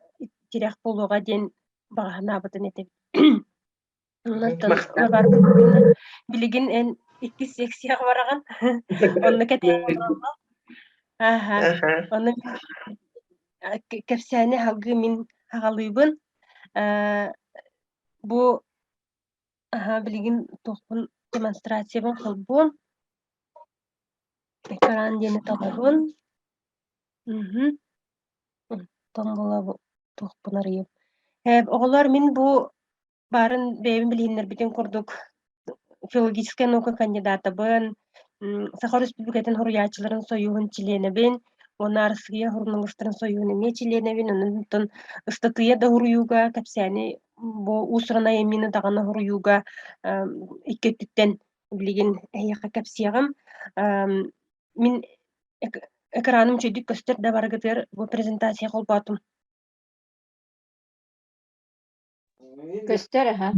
тирэх буолуоҕа диэн баҕа санаабытын этэбит. Онтон Варвара Прокопьевна билигин эн иккис секцияҕа бараҕын, онно кэтээн олороллор. Ааһа, ону кэпсээни салгыы мин аҕалыыбын. Бу аһа билигин туохпун демонстрациябын холбуом. Экран диэни талабын. Мгм. Онтон була бу туохпун арыйым. Оҕолор мин бу баарын бэйэбин билиһиннэрбитин курдук филологическай наука кандидатабын, Саха Өрөспүүбүлүкэтин суруйааччыларын сойууһун чилиэнэбин уонна Арассыыйа суруналыыстарын сойууһун эмиэ чилиэнэбин. Онон ыстатыйа да суруйууга, кэпсээни бу уус-уран айымньыны даҕаны суруйууга икки өттүттэн билигин эһиэхэ кэпсиэҕим. Мин экраным үчүгэйдик көстөр да барыгытыгар бу презентация холбоотум. Көстөр аһа.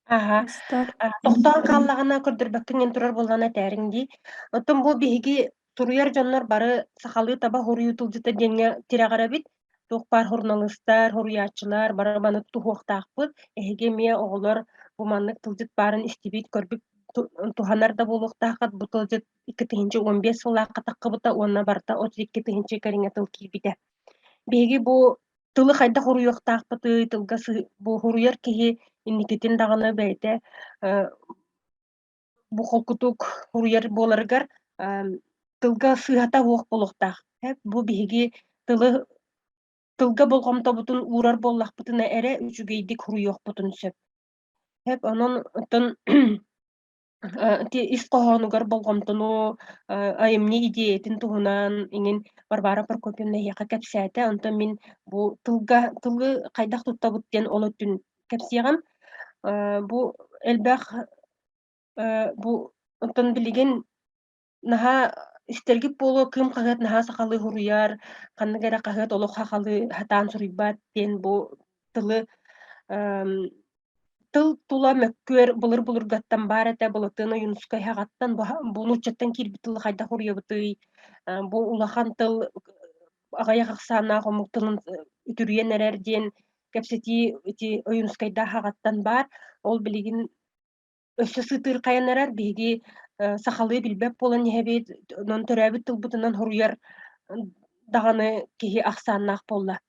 Аһа. Көстөр. Тохтоон хааллаҕына көрдөрбөккүн диэн турар буоллаҕына этээриҥ дии. Оттон бу биһиги суруйар дьоннор бары сахалыы таба суруйуу тылдьыта диэҥҥэ тирэҕирэбит. Туох баар суруналыыстар, суруйааччылар бары маны тутуһуохтаахпыт. Эһиги эмиэ оҕолор бу маннык тылдьыт баарын истибит, көрбүт. туһанар да буолуохтааххыт. Бу тылдьыт 2015 сыллаахха таххыбыта уонна барыта 32 тыһыынча кэриҥэ тыл киирбитэ. Биһиги бу тылы хайдах хоруйуохтаахпытый, тылга бу хоруйар киһи инникитин даҕаны бэйэтэ бу холкутук хоруйар буоларыгар тылга сыыһата суох буолуохтаах. Бу биһиги тылы тылга болҕомтобутун уурар буоллахпытына эрэ үчүгэйдик хоруйуохпутун сөп. Онон оттон ити ис хоһоонугар болҕомтону айымньы идиэйэтин туһунан иҥин Варвара Прокопьевна эһиэхэ кэпсээтэ. Онтон мин бу тылга тылы хайдах туттабыт диэн ол өттүн кэпсиэҕим. Бу элбэх бу оттон билигин наһаа истэргит буолуо Кыым хаһыат наһаа сахалыы суруйар, ханнык эрэ хаһыат олох сахалыы сатаан суруйбат диэн бу тылы тыл тула мөккүөр былыр-былыргаттан баар этэ. Былатыан Ойуунускай аҕаттан бу нууччаттан киирбит тылы хайдах уруйабытый, бу улахан тыл аҕыйах ахсааннаах омук тылын үтүрүйэн эрэр диэн кэпсэтии ити Ойуунускайдаах аҕаттан баар. Ол билигин өссө сытыырхайан эрэр. Биһиги сахалыы билбэт буолан иһэбит, онон төрөөбүт тылбытынан хоруйар даҕаны киһи ахсааннаах буолла.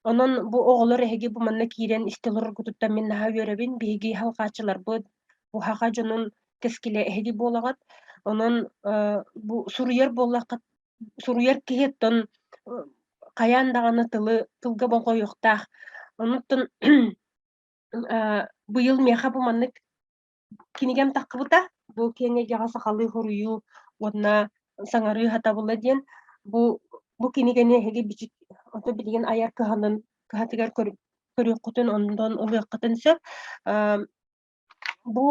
Онон бу оҕолор эһиги бу манна киирэн истэ олороргутуттан мин наһаа үөрэбин. Биһиги халҕааччыларбыт, бу саха дьонун кэскилэ эһиги буолаҕыт. Онон бу суруйар буоллаххыт, суруйар киһи оттон хайаан даҕаны тылы тылга болҕойуохтаах. Онуттан быйыл миэхэ бу маннык кинигэм таххыбыта. Бу киэҥ эйгэҕэ сахалыы хоруйуу уонна саҥарыы сатабыла диэн бу бу кинигэни эһиги бичик ото билигин айар кыһанын кыһатыгар көрүөххүтүн онтон ылыаххытын сөп. Бу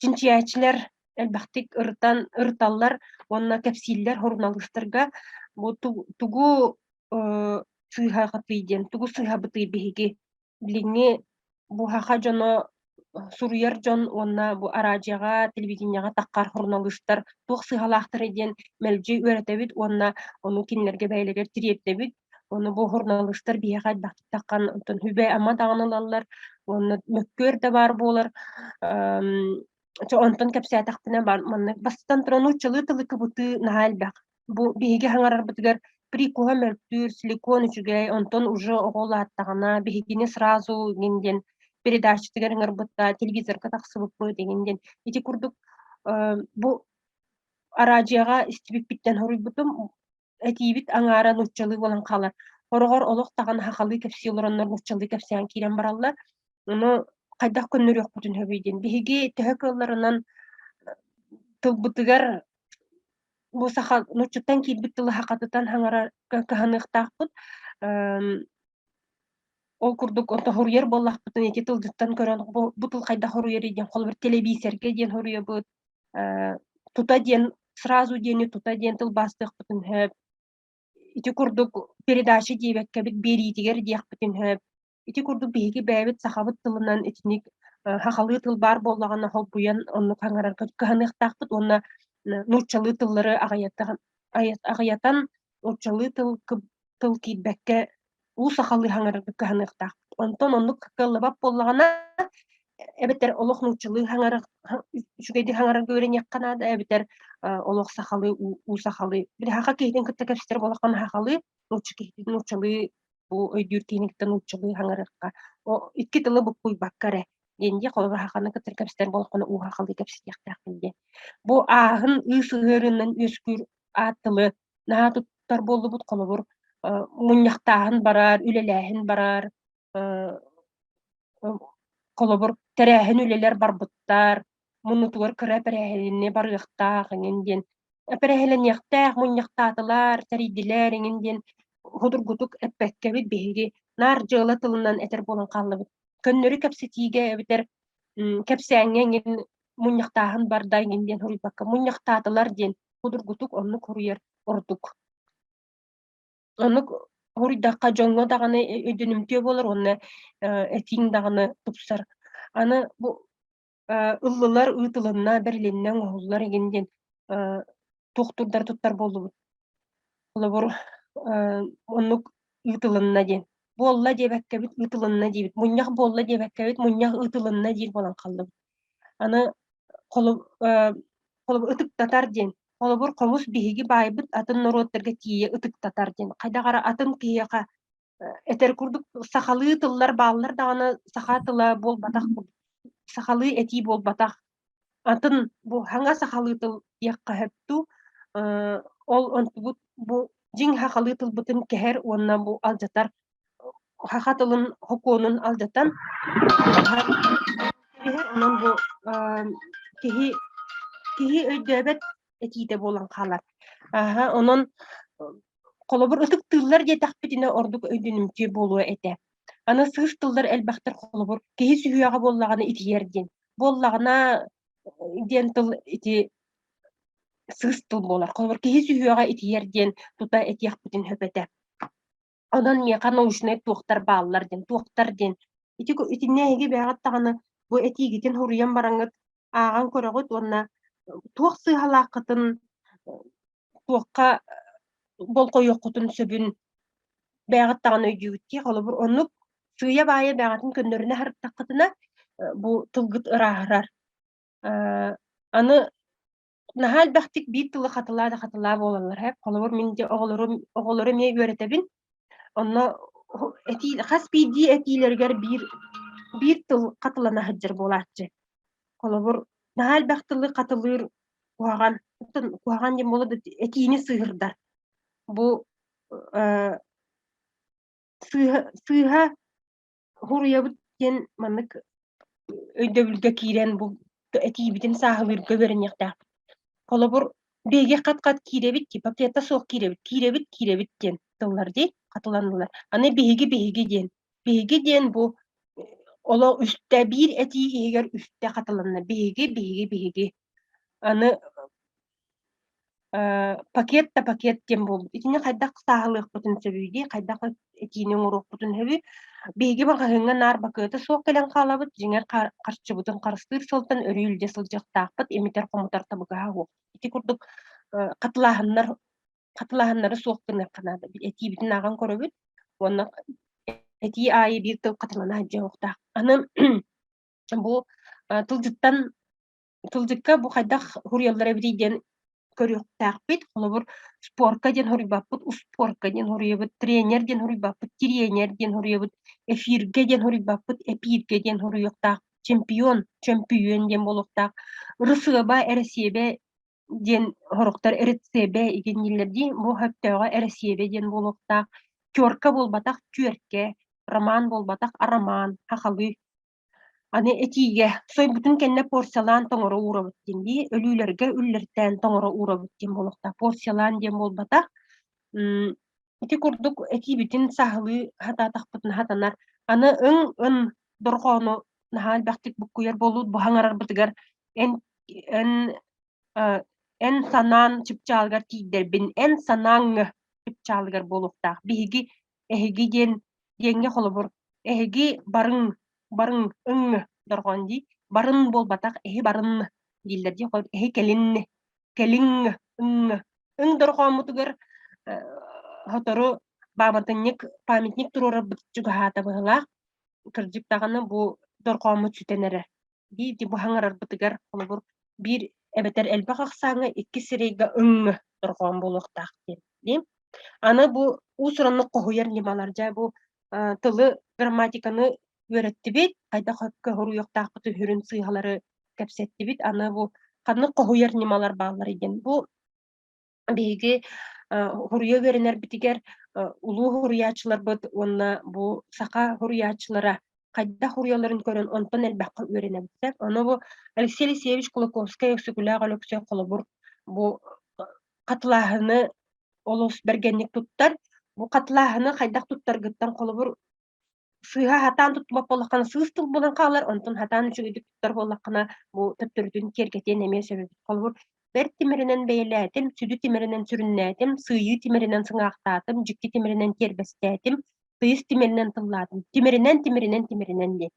чинчийээччилэр элбэхтик ырытан ырыталлар уонна кэпсииллэр суруналыыстарга бу тугу сыыһаҕытый диэн тугу сыыһабытый биһиги билиҥҥи бу саха дьоно суруйар дьон уонна бу араадьыйаҕа, телевидениеҕэ таххар суруналыыстар туох сыыһалаахтарый диэн мэлдьи үөрэтэбит уонна ону кинилэргэ бэйэлэригэр тириэрдэбит. Ону бу суруналыыстар биһиэхэ элбэхтик таххан онтон сүбэ-ама даҕаны ылаллар уонна мөккүөр да баар буолар. Онтон кэпсээтэхпинэ маннык бастатан туран нууччалыы тылы кыбытыы наһаа элбэх. Бу биһиги хаҥарарбытыгар прикуһа мөлтүүр, силикон үчүгэй, онтон уже оҕо улааттаҕына биһигини сразу игин диэн передачатыгар ыҥырбыта, телевизорга тахсыбыппыт игин диэн. Ити курдук бу араадьыйаҕа истибиппиттэн хоруйбутум этиибит аҥаара нууччалыы буолан хаалар. Хороҕор олох даҕаны сахалыы кэпсии олороннор нууччалыы кэпсээн киирэн бараллар. Ону хайдах көннөрүөхпүтүн сөбүй диэн. Биһиги төһө кыалларынан тылбытыгар бу саха нууччаттан киирбит тылы сахатытан хаҥарарга кыһаныахтаахпыт. Ол курдук онто хоруйар буоллахпытына ити тылдьыттан көрөн бу, бу тыл хайдах хоруйарый диэн холобур тэлэбиисэргэ диэн хоруйабыт, тута диэн сразу диэни тута диэн тылбаастыахпытын сөп. Ити курдук передача диэбэккэбит биэриитигэр диэхпитин сөп. Ити курдук биһиги бэйэбит сахабыт тылынан итинник сахалыы тыл баар буоллаҕына холбуйан оннук хаҥарарга кыһаныахтаахпыт уонна нууччалыы тыллары аҕыйатан нууччалыы тыл тыл киирбэккэ уу сахалыы хаҥарарга кыһаныахтаахпыт. Онтон оннук кыаллыбат буоллаҕына эбэтэр олох нууччалыы хаҥара үчүгэйдик хаҥарарга үөрэниэххэ наада эбэтэр олох сахалыы уу сахалыы били саха киһитин кытта кэпсэтэр буоллаххына сахалыы нуучча киһитин нууччалыы бу өйдүүр киһини кытта нууччалыы хаҥарыахха икки тылы буккуйбакка эрэ диэн дии холобур саханы кытта кэпсэтэр буоллаххына уу сахалыы кэпсэтиэхтээхпин диэн бу ааһын ыы сыһыарыынан үөскүүр аат тылы наһаа туттар буоллубут холобур мунньахтааһын барар үлэлээһин барар холобур тэрээһин үлэлэр барбыттар муннутугар кыра эпэрээһилини барыахтаах эҥин диэн эпэрээһилэниэхтээх мунньахтаатылар тэрийдилэр эҥин диэн судургутук эппэккэбит биһиги наар дьыала тылынан этэр буолан хааллыбыт көннөрү кэпсэтиигэ эбэтэр кэпсээҥҥэ эҥин мунньахтааһын барда эҥин диэн суруйбакка мунньахтаатылар диэн судургутук оннук суруйар ордук. Оннук суруйдахха дьоҥҥо даҕаны өйдөнүмтүө буолар уонна этииҥ даҕаны тупсар. Аны бу ыллылар, ыытылынна, бэрилиннэ, оҥоһуллар игин диэн туохтуурдары туттар буоллубут. Холобур, оннук ыытылынна диэн. Буолла диэбэккэбит ыытылынна диибит. Мунньах буолла диэбэккэбит мунньах ыытылынна диир буолан хааллыбыт. Аны холобур ытыктатар диэн. Холобур, хомус биһиги баайбыт атын норуоттарга тиийэ ытыктатар диэн. Хайдах эрэ атын киһиэхэ этэр курдук сахалыы тыллар бааллар даҕаны саха тыла буолбатах сахалыы этии буолбатах. Атын бу хаҥа сахалыы тыл диэххэ сөп дуу, ол онтубут бу дьиҥ сахалыы тылбытын кэһэр уонна бу алдьатар саха тылын сокуонун алдьатан онон бу киһи киһи өйдөөбөт этиитэ буолан хаалар. Аһа, онон холобур ытыктыыллар диэтэхпитинэ ордук өйдөнүмтүө буолуо этэ. Аны сыыс тыллар элбэхтэр холобур киһи сүһүөҕэ буоллаҕына итийэр диэн. Буоллаҕына диэн тыл ити сыыс тыл буолар. Холобур киһи сүһүөҕэ итийэр диэн тута этиэхпитин сөп этэ. Онон миэхэ научнай туохтар бааллар диэн, туохтар диэн. Ити итиннэ эһиги бэйэҕит даҕаны бу этиигитин суруйан бараҥҥыт ааҕан көрөҕүт уонна туох сыыһалааххытын, туохха болҕойуоххутун сөбүн бэйэҕит даҕаны өйдүүгүт дии. Холобур, оннук сыыйа-баайа бэйэҕитин көннөрүнэ сырыттаххытына, бу тылгыт ырааһырар. Аны наһаа элбэхтик биир тылы хатылаа да хатылаа буолаллар һэ. Холобур, мин дьэ оҕолорум оҕолору эмиэ үөрэтэбин. Онно этии хас биирдии этиилэригэр биир биир тыл хатылана сылдьар буолааччы. Холобур, наһаа элбэх тылы хатылыыр куһаҕан, куһаҕан диэн буолуо да этиини сыыһырдар. Бу э, сыыһа сыыһа Суруйабыт диэн маннык өйдөбүлгэ киирэн бу этиибитин сааһылыырга үөрэниэхтээхпит. Холобур, биһиги хат-хат киирэбит типа пакета суох киирэбит, киирэбит, киирэбит диэн тыллар дии хатыланнылар. Аны биһиги биһиги диэн. Биһиги диэн бу олох үстэ биир этии иһигэр үстэ хатыланна. Биһиги, биһиги, биһиги. Аны пакет да пакет диэн буолбут. Итини хайдах сааһылыахпытын сөбүй дии, хайдах этиини оҥоруохпутун сөбүй? Биһиги маҕаһыыҥҥа наар бакыата суох кэлэн хаалабыт, дьиҥэр харчыбытын харыстыыр сылтан өрүү илдьэ сылдьыахтаахпыт, имитэр-хомутар табыгаһа суох. Ити курдук хатылааһыннар хатылааһыннары суох гыныахха наада. Этиибитин ааҕан көрөбүт уонна этии аайы биир тыл хатылана сылдьыахтаах. Аны бу тылдьыттан Тылдьыкка бу хайдах суруйаллар эбитий диэн көрүөхтээхпит. Холобур, спорка диэн суруйбаппыт, успуорка диэн суруйабыт, тренер диэн суруйбаппыт, тириэньэр диэн суруйабыт, эфиргэ диэн суруйбаппыт, эпииргэ диэн суруйуохтаах, чемпион, чөмпүйүөн диэн буолуохтаах, ырысыаба, эрэсиэбэ диэн сорохтор эрэцебэ игин дииллэр дии, бу сөптөөҕө эрэсиэбэ диэн буолуохтаах, терка буолбатах, түөркэ, роман буолбатах, арамаан, сахалыы. Аны этиигэ сойбутун кэннэ порциялаан тоҥоро уурабыт диэн дии, өлүүлэргэ үллэртээн тоҥоро уурабыт диэн буолуохтаах. Порциялаан диэн буолбатах. Ити курдук этиибитин сааһылыы сатаатахпытына сатанар. Аны ыҥ-ын дорҕоону наһаа элбэхтик буккуйар буолуут бу хаҥарарбытыгар эн эн эн санаан чыпчаалыгар тиийдэрбин, эн санааҥ чыпчаалыгар буолуохтаах. Биһиги эһиги диэн диэҥҥэ холобур, эһиги барыҥ, барыҥ, ыҥ дорҕоон дии, барын буолбатах, эһи барын дииллэр дии, эһи кэлин, кэлиҥ, ыҥ. Ыҥ дорҕооммутугар сотору пааматынньык, памятник туруорарбыт чугаһаата быһыылаах. Кырдьык даҕаны бу дорҕооммут сүтэн эрэр. Биир бу хаҥарарбытыгар холобур биир эбэтэр элбэх ахсааҥҥа икки сирэйгэ ыҥ дорҕоон буолуохтаах диэн дии. Аны бу уус-ураннык хоһуйар ньымалар дьэ бу тылы грамматиканы үөрэттибит, хайдах сөпкө хоруйуохтаахпытын сүрүн сыыһалары кэпсэттибит. Аны бу ханнык хоһуйар ньымалар баалларый диэн. Бу биһиги хоруйа үөрэнэрбитигэр улуу хоруйааччыларбыт уонна бу саха хоруйааччылара хайдах хоруйалларын көрөн онтон элбэххэ үөрэнэбит. Ону бу Алексей Алексеевич Кулаковскай Өксөкүлээх Өлөксөй холобур бу хатылааһыны олус бэргэнник туттар. Бу хатылааһыны хайдах туттаргыттан холобур сыыһа сатаан туттубат буоллаххына сыыс тыл буолан хаалар, онтон сатаан үчүгэйдик туттар буоллаххына бу төттөрүтүн киэргэтиэн эмиэ сөп эбит. Холобур, бэрт тимиринэн бэйэлээтим, сүдү тимиринэн сүрүннээтим, сыыйыы тимиринэн сыҥаахтаатым, дьикти тимиринэн тиэрбэстээтим, тыйыс тимиринэн тыллаатым. Тимиринэн, тимиринэн, тимиринэн диэн.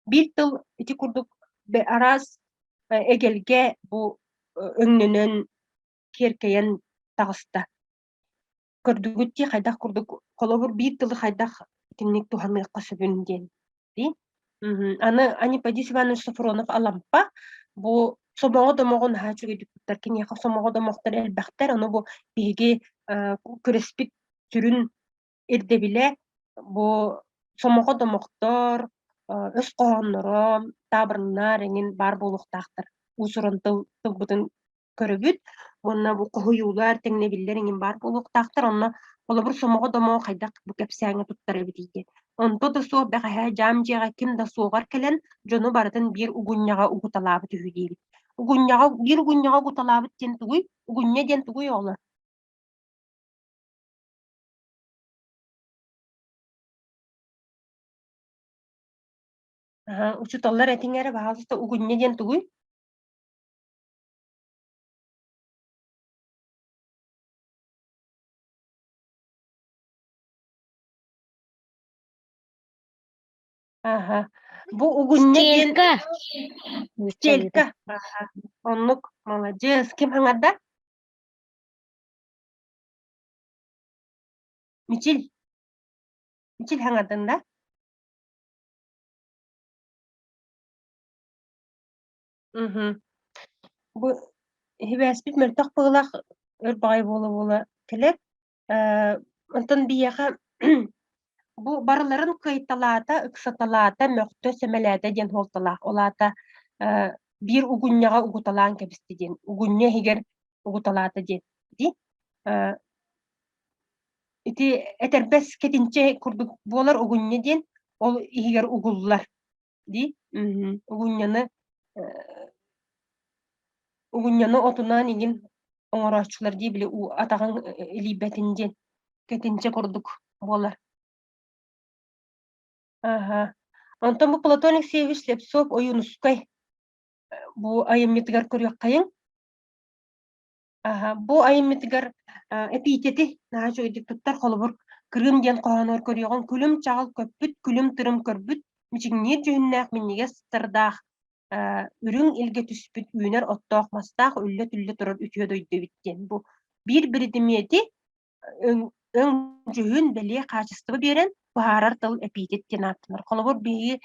Биир тыл ити курдук араас эгэлгэ бу өҥнөнөн киэркэйэн таҕыста. Көрдүгүт дии хайдах курдук холобур биир тылы хайдах итинник туһаныахха сөбүн диэн. Дии. Аны Аниподис Иванович Софронов Алампа Бу сомоҕо домоҕу наһаа үчүгэйдик туттар. Киниэхэ сомоҕо домохтор элбэхтэр. Ону бу биһиги күрэспит сүрүн ирдэбилэ бу сомоҕо домохтор, өс хоһоонноро, таабырыннар эҥин баар буолуохтаахтар. Уус-уран тыл тылбытын көрөбүт уонна бу хоһуйуулар, тэҥнэбиллэр эҥин баар буолуохтаахтар. Онно холобур сомоҕо домоҕу хайдах бу кэпсээҥҥэ туттар эбитий диэн. Онто да суох бэҕэһээ дьаам дьиэҕэ ким да суоҕар кэлэн дьону барытын биир угунньаҕа угуталаабыт үһү диэбит. Угунньаҕа биир угунньаҕа угуталаабыт диэн тугуй? Угунньа диэн тугуй оҕолор? Аһа, учууталлар этиҥ эрэ, баһаалыста, угунньа диэн тугуй? Аһа. Бу угунньа диэн Стелька. Стелька. Аһа. Оннук, маладьыас. Ким хаҥарда? Мичил. Мичил хаҥардын да? Мгм. Бу сибээспит мөлтөх быһыылаах өр баҕайы буола-буола кэлэр. Э, онтон биһиэхэ бу барыларын кыайталаата, ыксаталаата, мөхтө, сэмэлээтэ диэн суолталаах. Ол аата э, биир угунньаҕа угуталаан кэбистэ диэн, угунньа иһигэр угуталаата диэн. Дии. Э, ити этэрбэс кэтинчэ курдук буолар угунньа диэн, ол иһигэр угуллар. Дии. Мгм. Угунньаны э, угунньаны отунан игин оҥорооччулар дии били уу атаҕыҥ илийбэтин диэн кэтинчэ курдук буолар. Аха. Онтон бу Платон Алексеевич Слепцов Ойуунускай бу айымньытыгар көрүөххэйиҥ. Аһа, бу айымньытыгар эпитети наһаа үчүгэйдик туттар. Холобур, Крым диэн хоһоонугар көрүөҕүҥ: күлүм чаҕыл көппүт, күлүм тырым көрбүт, мичиҥниир дьүһүннээх минньигэс сытардаах, үрүҥ илгэ түспүт үүнэр оттоох мастаах үллэ-түллэ турар үтүө дойду эбит диэн. Бу биир биридимиэти өҥ, өҥ дьүһүн, бэлиэ хаачыстыба биэрэн быһаарар тыл эпитет диэн ааттанар. Холобур, биһиги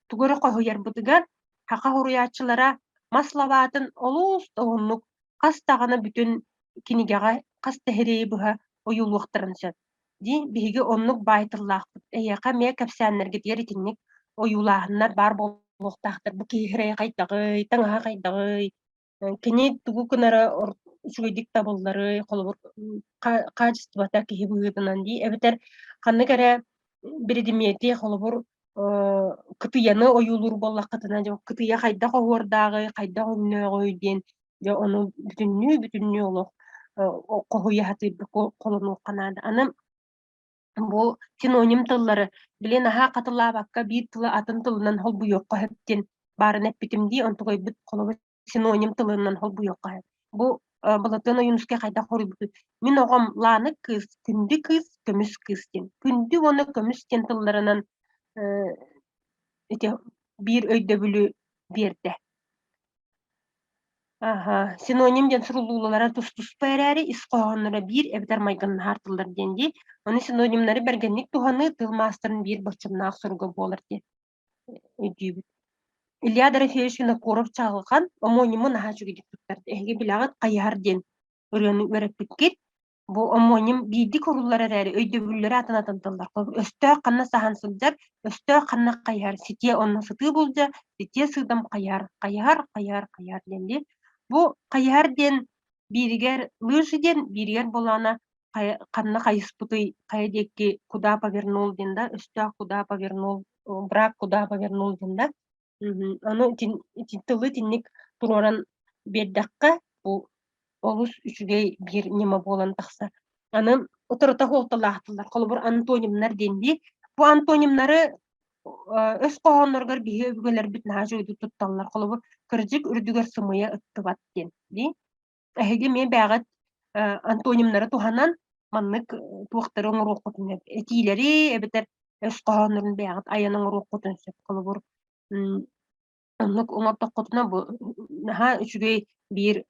тугу эрэ хоһуйарбытыгар саха суруйааччылара мас лабаатын олус да уһуннук хас даҕаны бүтүн кинигэҕэ хас да сирэйи быһа ойуулуохтарын сөп. Дии биһиги оннук баай тыллаахпыт. Эһиэхэ эмиэ кэпсээннэргитигэр итинник ойуулааһыннар баар буолуохтаахтар. Бу киһи сирэйэ хайдаҕый, таҥаһа хайдаҕый, Кини тугу гынара үчүгэйдик табылларый, холобур, хаачыстыбата киһи быһыытынан дии, эбэтэр ханнык эрэ биридимиэти, холобур, кытыйаны ойуулуур буоллаххытына, дьэ кытыйа хайдах оһуордааҕый, хайдах өҥнөөҕүй диэн, дьэ ону бүтүннүү-бүтүннүү олох хоһуйа сатыырга холонуохха наада. Аны Бу синоним тыллары били наһаа хатылаабакка биир тылы атын тылынан холбуйуохха сөп диэн баарын эппитим дии, онтукайбыт холобур синоним тылынан холбуйуохха сөп. Бу Былатыан Ойуунускай хайдах хоруйбутуй? Мин оҕом Лаанык кыыс, күндү кыыс, көмүс кыыс диэн. Күндү уонна көмүс диэн тылларынан ити биир өйдөбүлү биэрдэ. Аһа, синоним диэн суруллуулара тус-туспа эрээри, ис хоһоонноро биир эбэтэр майгыннаһар тыллар диэн дии. Ону синонимнары бэргэнник туһаныы тыл маастарын биир боччумнаах суруга буолар диэн өйдүүбүт. Илья Дорофеевич Винокуров-Чаҕылхан омуоньуму наһаа үчүгэйдик туттар. Эһиги билэҕит хайыһар диэн ырыаны үөрэппиккит. Бу омуоньум биирдик уруллар эрээри, өйдөбүллэрэ атын-атын тыллар. Өстөөх ханна саһан сылдьар, өстөөх ханна хайыһар, ситиэ онно сытыы булдьа, ситиэ сыыдам хайыһар, хайыһар, хайыһар, хайыһар диэн дии. Бу хайыһар диэн бииригэр лыжи диэн, бииригэр буоллаҕына ханна хайыспытый, хайа диэки куда повернул диэн да, өстөөх куда повернул, враг куда повернул диэн да. Ону ити тылы итинник туруоран биэрдэххэ, бу олус үчүгэй биир ньыма буолан тахсар. Аны утарыта суолталаах тыллар, холобур, антонимнар диэн дии. Бу антонимнары өс хоһоонноругар биһиги өбүгэлэрбит наһаа үчүгэйдик тутталлар. Холобур, кырдьык үрдүгэр сымыйа ыттыбат диэн дии. Эһиги эмиэ бэйэҕит антонимнары туһанан маннык туохтары оҥоруоххутун сөп. Этиилэри эбэтэр өс хоһооннорун бэйэҕит айан оҥоруоххутун сөп. Холобур, оннук оҥордоххутуна бу наһаа үчүгэй биир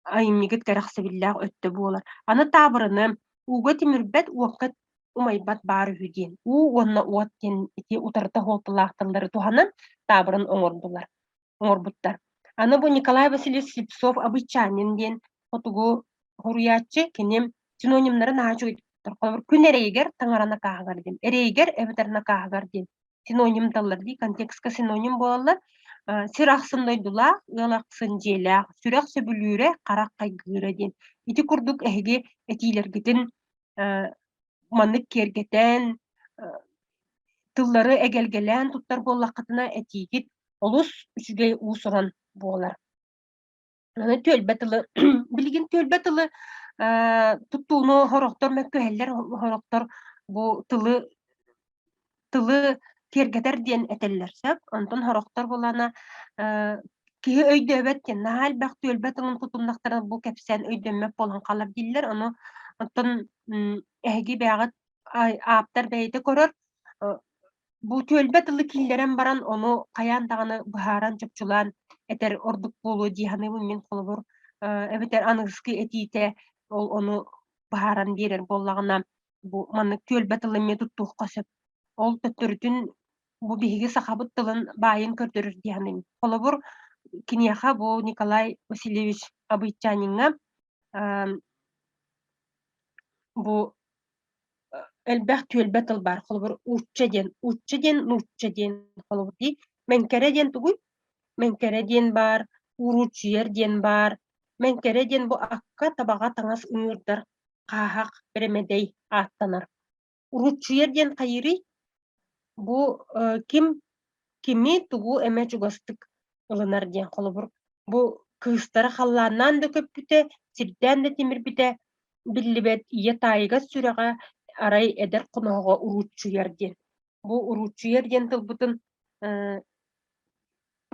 айымньыгыт кэрэхсэбиллээх өттө буолар. Аны таабырыны ууга тимирбэт, уокка умайбат баар үһү диэн. Уу уонна уот диэн ити утарыта суолталаах тыллары туһанан таабырын оҥордулар, оҥорбуттар. Аны бу Николай Васильевич Слепцов Абыйчанин диэн хотугу хоруйааччы, кини синонимнары наһаа үчүгэй туттар. Холобур, күн эрэйигэр таҥара накааһыгар диэн, эрэйигэр эбэтэр накааһыгар диэн синоним таллар дии, контекстка синоним буолаллар. Сир ахсын дойдулаах, ыал ахсын дьиэлээх, сүрэх сөбүлүүрэ, харах хайгыыра диэн. Ити курдук эһиги этиилэргитин маннык киэргэтэн, тыллары эгэлгэлээн туттар буоллаххытына этиигит олус үчүгэй уус-уран буолар. Аны түөлбэ тылы билигин түөлбэ тылы туттууну сорохтор мөккүһэллэр, сорохтор бу тылы тылы киэргэтэр диэн этэллэр сөп. Онтон сорохтор буолана киһи өйдөөбөт диэн наһаа элбэх түөлбэ тылын тутуннахтарына бу кэпсээн өйдөммөт буолан хаалар дииллэр. Ону оттон эһиги бэйэҕит ааптар бэйэтэ көрөр Бу түөлбэ тылы киллэрэн баран, ону хайаан даҕаны быһааран, чопчулаан этэр ордук буолуо дии саныыбын мин холобур, эбэтэр аныгыскы этиитэ ол ону быһааран биэрэр буоллаҕына, бу маннык түөлбэ тылы эмиэ туттуохха сөп. Ол төттөрүтүн бу биһиги сахабыт тылын баайын көрдөрөр дии саныыбын. Холобур, киниэхэ бу Николай Васильевич Абыйчаниҥҥа бу элбэх түөлбэ тыл баар. Холобур, уучча диэн, уучча диэн нуучча диэн холобур дии. Мэҥкэрэ диэн тугуй? Мэҥкэрэ диэн баар, уруучуйар диэн баар. Мэҥкэрэ диэн бу акка табаҕа таҥас ыҥыырдар хааһах, бэрэмэдэй ааттанар. Уруучуйар диэн хайыырый? Бу ким кими тугу эмэ чугастык ылынар диэн холобур. Бу кыыстара халлааннаан да көппүтэ, сирдээн да тимирбитэ биллибэт ийэ таайыгас сүрэҕэ арай эдэр хоноһоҕо урууччуйар диэн. Бу урууччуйар диэн тылбытын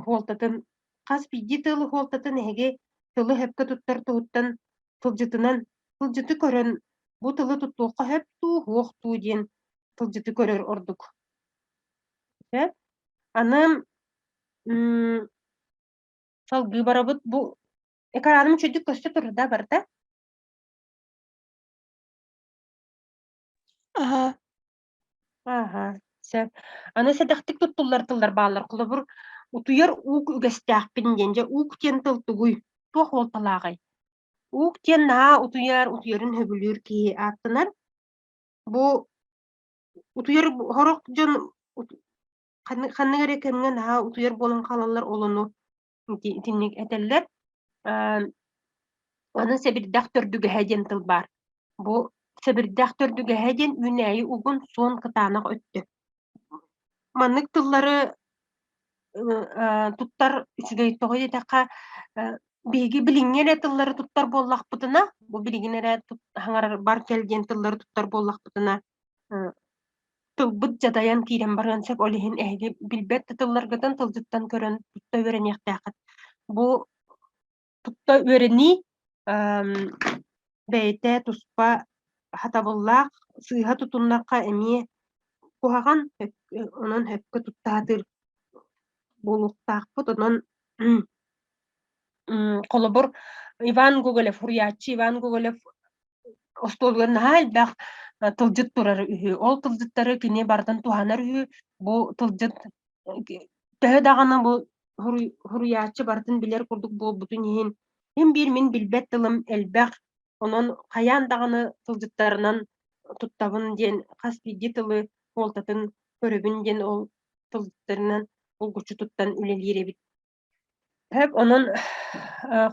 суолтатын хас биирдии тыл суолтатын эһиги тылы сөпкө туттар туһуттан тылдьытынан тылдьыты көрөн бу тылы туттуохха сөп дуу, суох дуу диэн тылдьыты көрөр ордук. Сөп. Аны салгыы барабыт бу экраным үчүгдүк көстө турар да барыта? Аһа. Аһа, сөп. Аны сэдэхтик туттуллар тыллар бааллар. Холобур, утуйар уук үгэстээхпин диэн. Дьэ, уук диэн тыл тугуй? Туох суолталааҕый? Уук диэн наһаа утуйар, утуйарын сөбүлүүр киһи ааттанар. Бу утуйар сорох дьон ханнык эрэ кэмҥэ наһаа утуйар буолан хаалаллар, ол ону итинник этэллэр. Аны сэбирдэх төрдүгэһэ диэн тыл баар. Бу сэбирдэх төрдүгэһэ диэн үүнээйи угун суон кытаанах өттө. Маннык тыллары туттар үчүгэй тоҕо диэтэххэ, биһиги билиҥҥи эрэ тыллары туттар буоллахпытына, бу билигин эрэ хаҥарар бар кэл диэн тыллары туттар буоллахпытына, тылбыт дьадайан киирэн барыан сөп. Ол иһин эһиги билбэт да тылларгытын тылдьыттан көрөн тутта үөрэниэхтээххит. Бу тутта үөрэнии бэйэтэ туспа сатабыллаах, сыыһа тутуннахха эмиэ куһаҕан, онон сөпкө тутта сатыыр буолуохтаахпыт. Онон холобур, Иван Гоголев, суруйааччы Иван Гоголев остуолугар наһаа элбэх тылдьыт турар үһү. Ол тылдьыттары кини барытын туһанар үһү. Бу тылдьыт төһө даҕаны бу суруйааччы барытын билэр курдук буолбутун иһин, син биир мин билбэт тылым элбэх, онон хайаан даҕаны тылдьыттарынан туттабын диэн хас биирдии тылы суолтатын көрөбүн диэн ол тылдьыттарынан булгуччу туттан үлэлиир эбит. Сөп, онон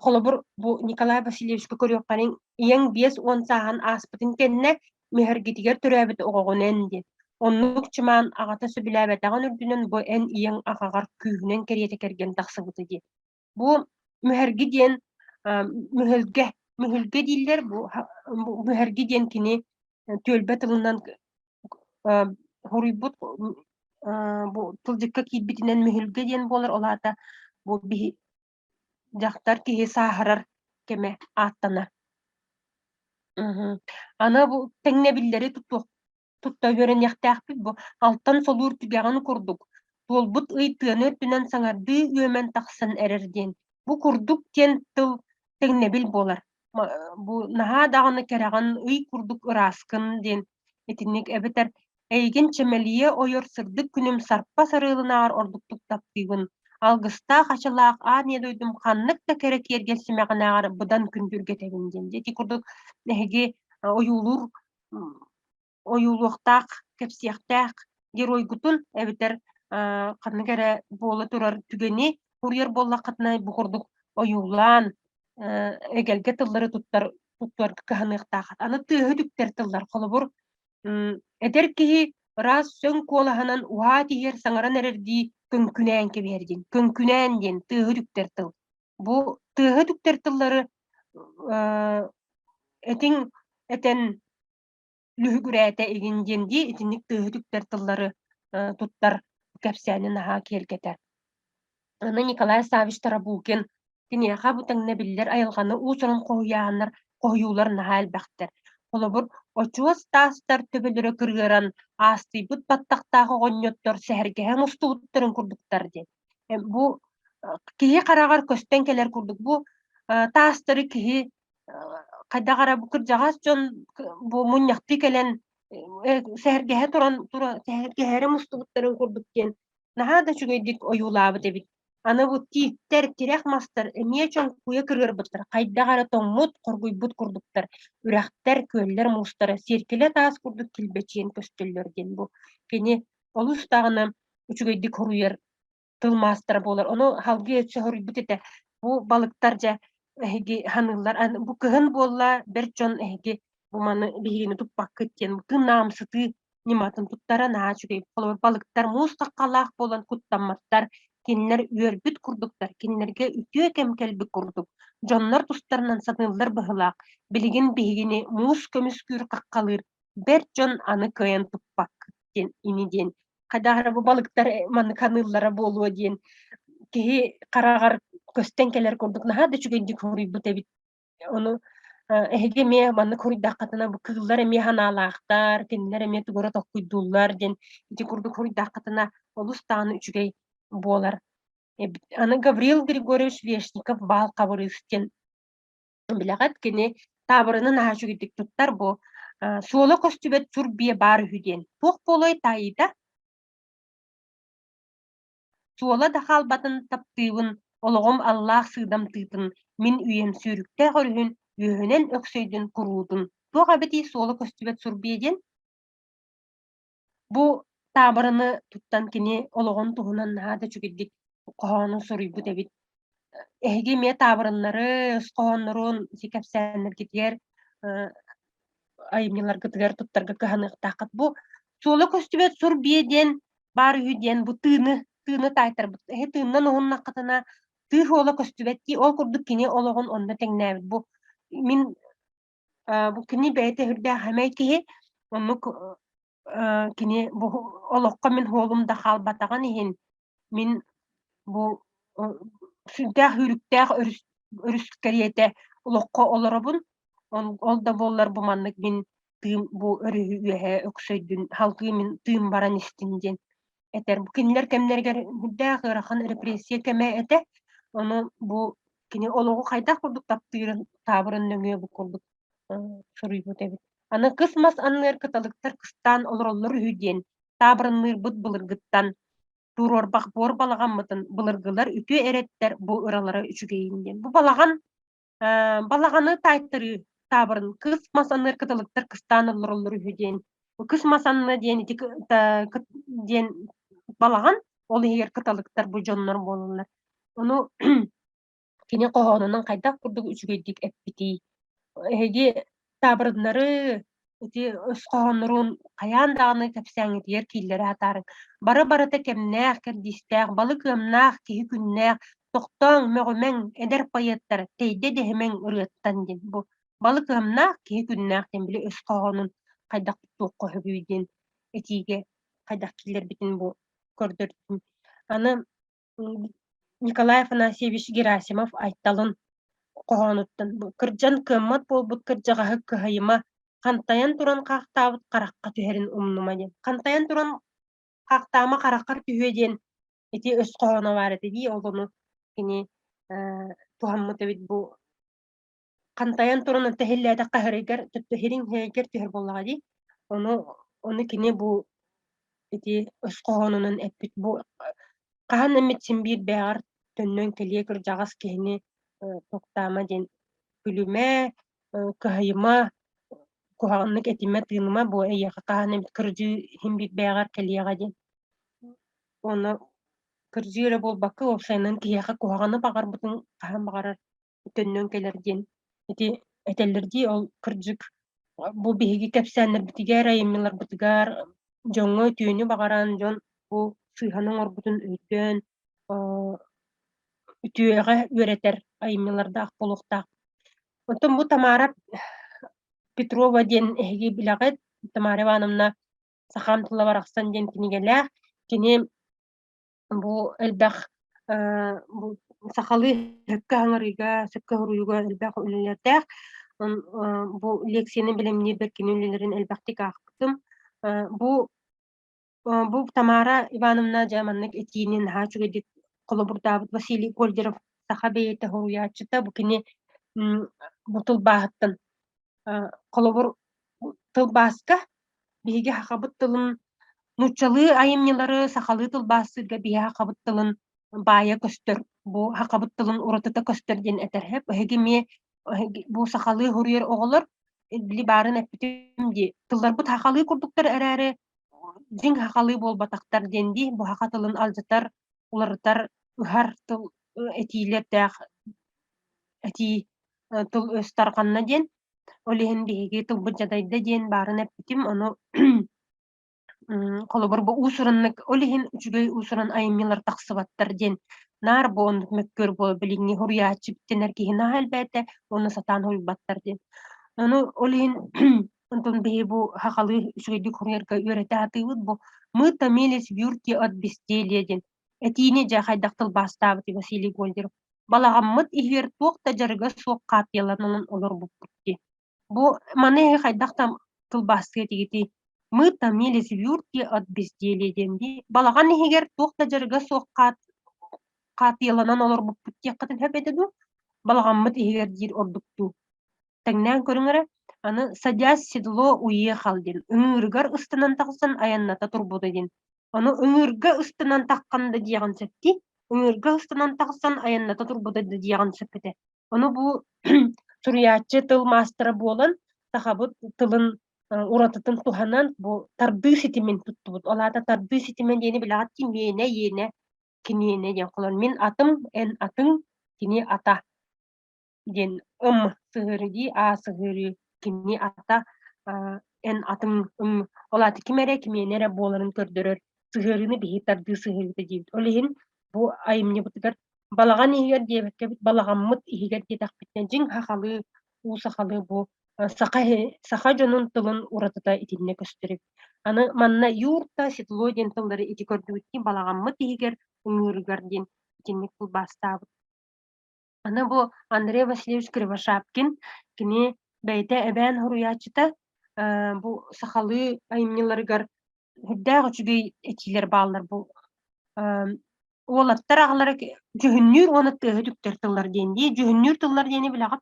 холобур, бу Николай Васильевичка көрүөххэриҥ, ийэҥ 50 сааһын ааспытын кэннэ Мүһэргитигэр төрөөбүт оҕоҕун эн диэн. Оннук чымаан аҕата сөбүлээбэтэҕин үрдүнэн бу эн ийэҥ аҕаҕар күүһүнэн кэриэтэ кэргэн тахсыбыта диэн. Бу Мүһэрги диэн мүһүлгэ, мүһүлгэ дииллэр, бу мүһэрги диэн кини түөлбэ тылынан хоруйбут бу тылдьыкка киирбитинэн мүһүлгэ диэн буолар, ол аата бу биһи дьахтар киһи сааһырар кэмэ ааттанар. Аны бу тэҥнэбиллэри тутуох тутта үөрэниэхтээхпит бу алтан солуур түгэҕин курдук туолбут ый тыаны үрдүнэн саҥардыы үөмэн тахсан эрэр диэн. Бу курдук диэн тыл тэҥнэбил буолар. Бу наһаа даҕаны кэрэҕин ый курдук ырааскын диэн итинник эбэтэр эйигин чэмэлийэ ойор сырдык күнүм сарпа сарыалынааҕар ордуктук таптыыбын. Алгыстаах ачалаах аан ийэ дойдум ханнык да кэрэ киэргэл симэҕинээҕэр быдан күндүргэтэбин диэн. Ити курдук эһиги ойуулуур ойуулуохтаах, кэпсиэхтээх геройгутун эбэтэр ханнык эрэ буола турар түгэни суруйар буоллаххытына бу курдук ойуулаан эгэлгэ тыллары туттар туттарга кыһаныахтааххыт. Аны тыаһы үтүктэр тыллар холобур эдэр киһи ыраас сөҥ куолаһынан уһаа тиийэр саҥаран эрэрдии көҥкүнээн кэбиһэр диэн. Көҥкүнээн диэн тыаһы үтүктэр тыл. Бу тыаһы үтүктэр тыллары этиҥ этэн лүһүгүрээтэ игин диэн дии итинник тыаһы үтүктэр тыллары туттар кэпсээни наһаа киэргэтэр. Аны Николай Саввич Тарабукин киниэхэ бу тэҥнэ биллэр айылҕаны уус-уран хоһуйааннар хоһуйуулар наһаа элбэхтэр. Холобур, очуос таастар төбөлөрө кырыаран, аастыйбыт баттахтаах оҕонньоттор сэһэргэһэ мустубуттарын курдуктар диэн. Бу киһи хараҕар көстөн кэлэр курдук. Бу таастары киһи хайдах эрэ бу кырдьаҕас дьон бу мунньахтыы кэлэн сэһэргэһэ туран сэһэргэһэрэ мустубуттарын курдук диэн наһаа да үчүгэйдик ойуулаабыт эбит. Аны бу тииттэр, тирэх мастар эмиэ чоҥкуйа кырыарбыттар, хайдах эрэ тоҥмут, хоргуйбут курдуктар, үрэхтэр, күөллэр муустара сиэркилэ таас курдук килбэчийэн көстөллөр диэн бу кини олус даҕаны үчүгэйдик хоруйар тыл маастара буолар. Ону салгыы өссө хоруйбут этэ. Бу балыктар дьэ эһиги ханыыллар. Бу кыһын буолла, бэрт дьон эһиги бу маны биһигини туппаккыт диэн тыыннаамсытыы ньыматын туттара наһаа үчүгэй. Холобур, балыктар муус хаххалаах буолан куттамматтар, кинилэр үөрбүт курдуктар, кинилэргэ үтүө кэм кэлбит курдук. Дьоннор тустарынан саныыллар быһыылаах. Билигин биһигини муус көмүскүүр хаххалыыр бэрт дьон аны кыайан туппаккыт диэн ини диэн хайдах эрэ бу балыктар маннык ханыыллара буолуо диэн киһи хараҕар көстөн кэлэр курдук наһаа да үчүгэйдик хоруйбут эбит. Ону эһиги эмиэ маннык хоруйдааххытына бу кыыллар эмиэ санаалаахтар, кинилэр эмиэ тугу эрэ толкуйдууллар диэн ити курдук хоруйдааххытына олус даҕаны үчүгэй буолар эбит. Аны Гаврил Григорьевич Вешников Баал Хабырыыс диэн билэҕит, кини таабырыны наһаа үчүгэйдик туттар бу суола көстүбэт сур биэ баар үһү диэн. Туох буолуой таайыыта? Суола да хаалбатын таптыыбын, олоҕум аллаах сыыдам тыытын, мин үйэм сүүрүктээх өрүһүн, үөһүнэн өксөйдүн куруутун. Туох эбитий суола көстүбэт сур биэ диэн? Бу таабырыны туттан кини олоҕун туһунан наһаа да үчүгэйдик хоһоонун суруйбут эбит. Эһиги эмиэ таабырыннары, өс хоһооннорун ити кэпсээннэргитигэр айымньыларгытыгар туттарга кыһаныахтааххыт. Бу суола көстүбэт сур биэ диэн баар үһү диэн бу тыыны, тыыны таайтарбыт. Эһи тыынынан уһуннаххытына тыы суола көстүбэт дии. Ол курдук кини олоҕун онно тэҥнээбит. Бу мин бу кини бэйэтэ сүрдээх сэмэй киһи. Оннук кини бу олоххо мин суолум да хаалбатаҕын иһин мин бу сүрдээх үүрүктээх өрүс өрүс кэриэтэ олоххо олоробун. Ол да буоллар бу маннык мин тыым бу өрүһү үөһэ өксөйдүн, салгыы мин тыым баран истин диэн этэр. Бу кинилэр кэмнэригэр сүрдээх ыарахан репрессия кэмэ этэ. Ону бу кини олоҕу хайдах курдук таптыырын таабырын нөҥүө бу курдук суруйбут эбит. Аны кыс мас анныгар кыталыктар кыстаан олороллор үһү диэн таабырынныырбыт былыргыттан туруорбах буор балаҕаммытын былыргылар үтүө эрэттэр бу ыралара үчүгэйин диэн. Бу балаҕан балаҕаны таайтарыы таабырын кыс мас анныгар кыталыктар кыстаан олороллор үһү диэн. Кыс мас анна диэн ити диэн балаҕан ол иһигэр кыталыктар бу дьоннор буолаллар. Ону кини хоһоонунан хайдах курдук үчүгэйдик эппитий? Эһиги таабырыннары, ити өс хоһооннорун хайаан даҕаны кэпсээҥҥитигэр кииллэрэ сатаарыҥ. Бары барыта кэмнээх, кэрдиистээх, балык ыамнаах, киһи күннээх, тохтооҥ, мөҕүмэҥ, эдэр поэттар, тэйдэ дэһимэҥ ырыаттан диэн. Бу балык ыамнаах, киһи күннээх диэн били өс хоһоонун хайдах туохха сөбүй диэн этиигэ хайдах киллэрбитин бу көрдөрдүм. Аны Николай Афанасьевич Герасимов Айталын хоһоонуттан «Кырдьан кыаммат буолбут кырдьаҕаһы кыһайыма, хантайан туран хаахтаабыт харахха түһэрин умнума» диэн. Хантайан туран хаахтаама хараххар түһүө диэн ити өс хоһооно баар этэ дии, ол ону кини туһаммыт эбит бу хантайан туран тэһиллээтэххэ һырыйгар төттө һириҥ-һиэйгэр түһэр буоллаҕа дии. Ону ону кини бу ити өс хоһоонунан эппит бу. Хаһан эмит син биир бэйэҕэр төннөн кэлиэ кырдьаҕас киһини тохтомо диэн күлүмэ, кыһайыма, куһаҕаннык этимэ-тыыныма, бу эйиэхэ хаһан эмит кырдьыы иһин биир бэйэҕэр кэлиэҕэ диэн. Уонна кырдьыы эрэ буолбакка, уопсайынан киһиэхэ куһаҕаны баҕарбытыҥ хаһан баҕарар төннөн кэлэр диэн ити этэллэр дии, ол кырдьык бу биһиги кэпсээннэрбитигэр, айымньыларбытыгар дьоҥҥо үтүөнү баҕаран, дьон бу сыыһаны оҥорбутун өйдөөн, үтүөҕэ үөрэтэр айымньылардаах буолуохтаах. Оттон бу Тамара Петрова диэн эһиги билэҕит, Тамара Ивановна «Сахам тыла барахсан» диэн кинигэлээх. Кини бу элбэх бу сахалыы сөпкө аҥарыыга, сөпкө суруйууга элбэх үлэлэрдээх. Бу лекцияны бэлэмниирбэр кини үлэлэрин элбэхтик аахпытым. Бу бу Тамара Ивановна дьэ маннык этиини наһаа үчүгэйдик холобурдаабыт Василий Гольдеров саха бэйэтэ суруйааччыта. Бу кини бу тылбааһыттан холобур тылбааска биһиги сахабыт тылын нууччалыы айымньылары сахалыы тылбаастыырга биһиги сахабыт тылын баайа көстөр, бу сахабыт тылын уратыта көстөр диэн этэр. Эһиги эмиэ бу сахалыы суруйар оҕолор били баарын эппитим дии, тылларбыт сахалыы курдуктар эрээри дьиҥ сахалыы буолбатахтар диэн дии, бу саха тылын алдьатар, уларытар, ыһар тыл этиилэрдээх этии тыл-өс тарҕанна диэн. Ол иһин биһиги тылбыт дьадайда диэн баарын эппитим, ону холобур бу уус-ураннык ол иһин үчүгэй уус-уран айымньылар тахсыбаттар диэн наар бу оннук мөккүөр буола билиҥҥи суруйааччы биттэнэр киһи наһаа элбээтэ уонна сатаан суруйбаттар диэн. Ону ол иһин онтон биһи бу сахалыы үчүгэйдик суруйарга үөрэтэ сатыыбыт бу «Мы томились в юрте от безделья» диэн этиини дьэ хайдах тылбаастаабытый Василий Гольдеров Балаҕаммыт иһигэр туох да дьарыга суох хаатыйаланан олорбуппут дии. Бу маны хайдах да тылбаастыа этигитий? Мы томились в юрте от безделья диэн дии. Балаҕан иһигэр туох да дьарыга суох хаатыйаланан олорбуппут диэххитин сөп этэ дуу? Балаҕаммыт иһигэр диир ордук дуу? Тэҥнээн көрүҥ эрэ, аны садясь в седло уехал диэн ыҥыырыгар ыстанан тахсан айанната турбута диэн. Ону ыҥыырга ыстанан таххан да диэҕин сөп дии. Ыҥыырга ыстанан тахсан айанната турбута да диэҕин сөп этэ. Ону бу суруйааччы тыл маастара буолан, сахабыт тылын уратытын туһанан бу тардыы ситимин туттубут. Ол аата тардыы ситимэ диэни билэҕит дии, миэнэ, иэнэ, киниэнэ диэн холор. Мин атым, эн атыҥ, кини ата диэн ым сыһыарыы дии, а сыһыарыы кини ата эн атыҥ ым ол аата ким эрэ кимиэнэ эрэ буоларын көрдөрөр сыһыарыыны биһиги тардыы сыһыарыыта диибит. Ол иһин бу айымньыбытыгар балаҕан иһигэр диэбэккэбит балаҕаммыт иһигэр диэтэхпитинэ дьиҥ сахалыы уу сахалыы бу саха саха дьонун тылын уратыта итиннэ көстөр эбит. Аны манна юрта, седло диэн тыллары ити көрдүбүт дии балаҕаммыт иһигэр ыҥыырыгар диэн итинник тылбаастаабыт. Аны бу Андрей Васильевич Кривошапкин, кини бэйэтэ эбээн суруйааччыта, бу сахалыы айымньыларыгар сүрдээх үчүгэй этиилэр бааллар бу уолаттар аҕалара дьүһүннүүр уонна тыаһы үтүктэр тыллар диэн дии. Дьүһүннүүр тыллар диэни билэҕит?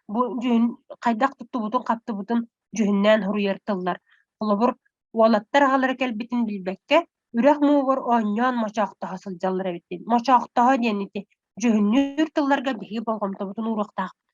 Бу дьүһүн хайдах туттубутун-хаптыбытын дьүһүннээн суруйар тыллар. Холобур, Уолаттар аҕалара кэлбитин билбэккэ, үрэх муугар оонньоон мочоохтоһо сылдьаллар эбит диэн. Мочоохтоһо диэн ити дьүһүннүүр тылларга биһиги болҕомтобутун ууруохтаахпыт.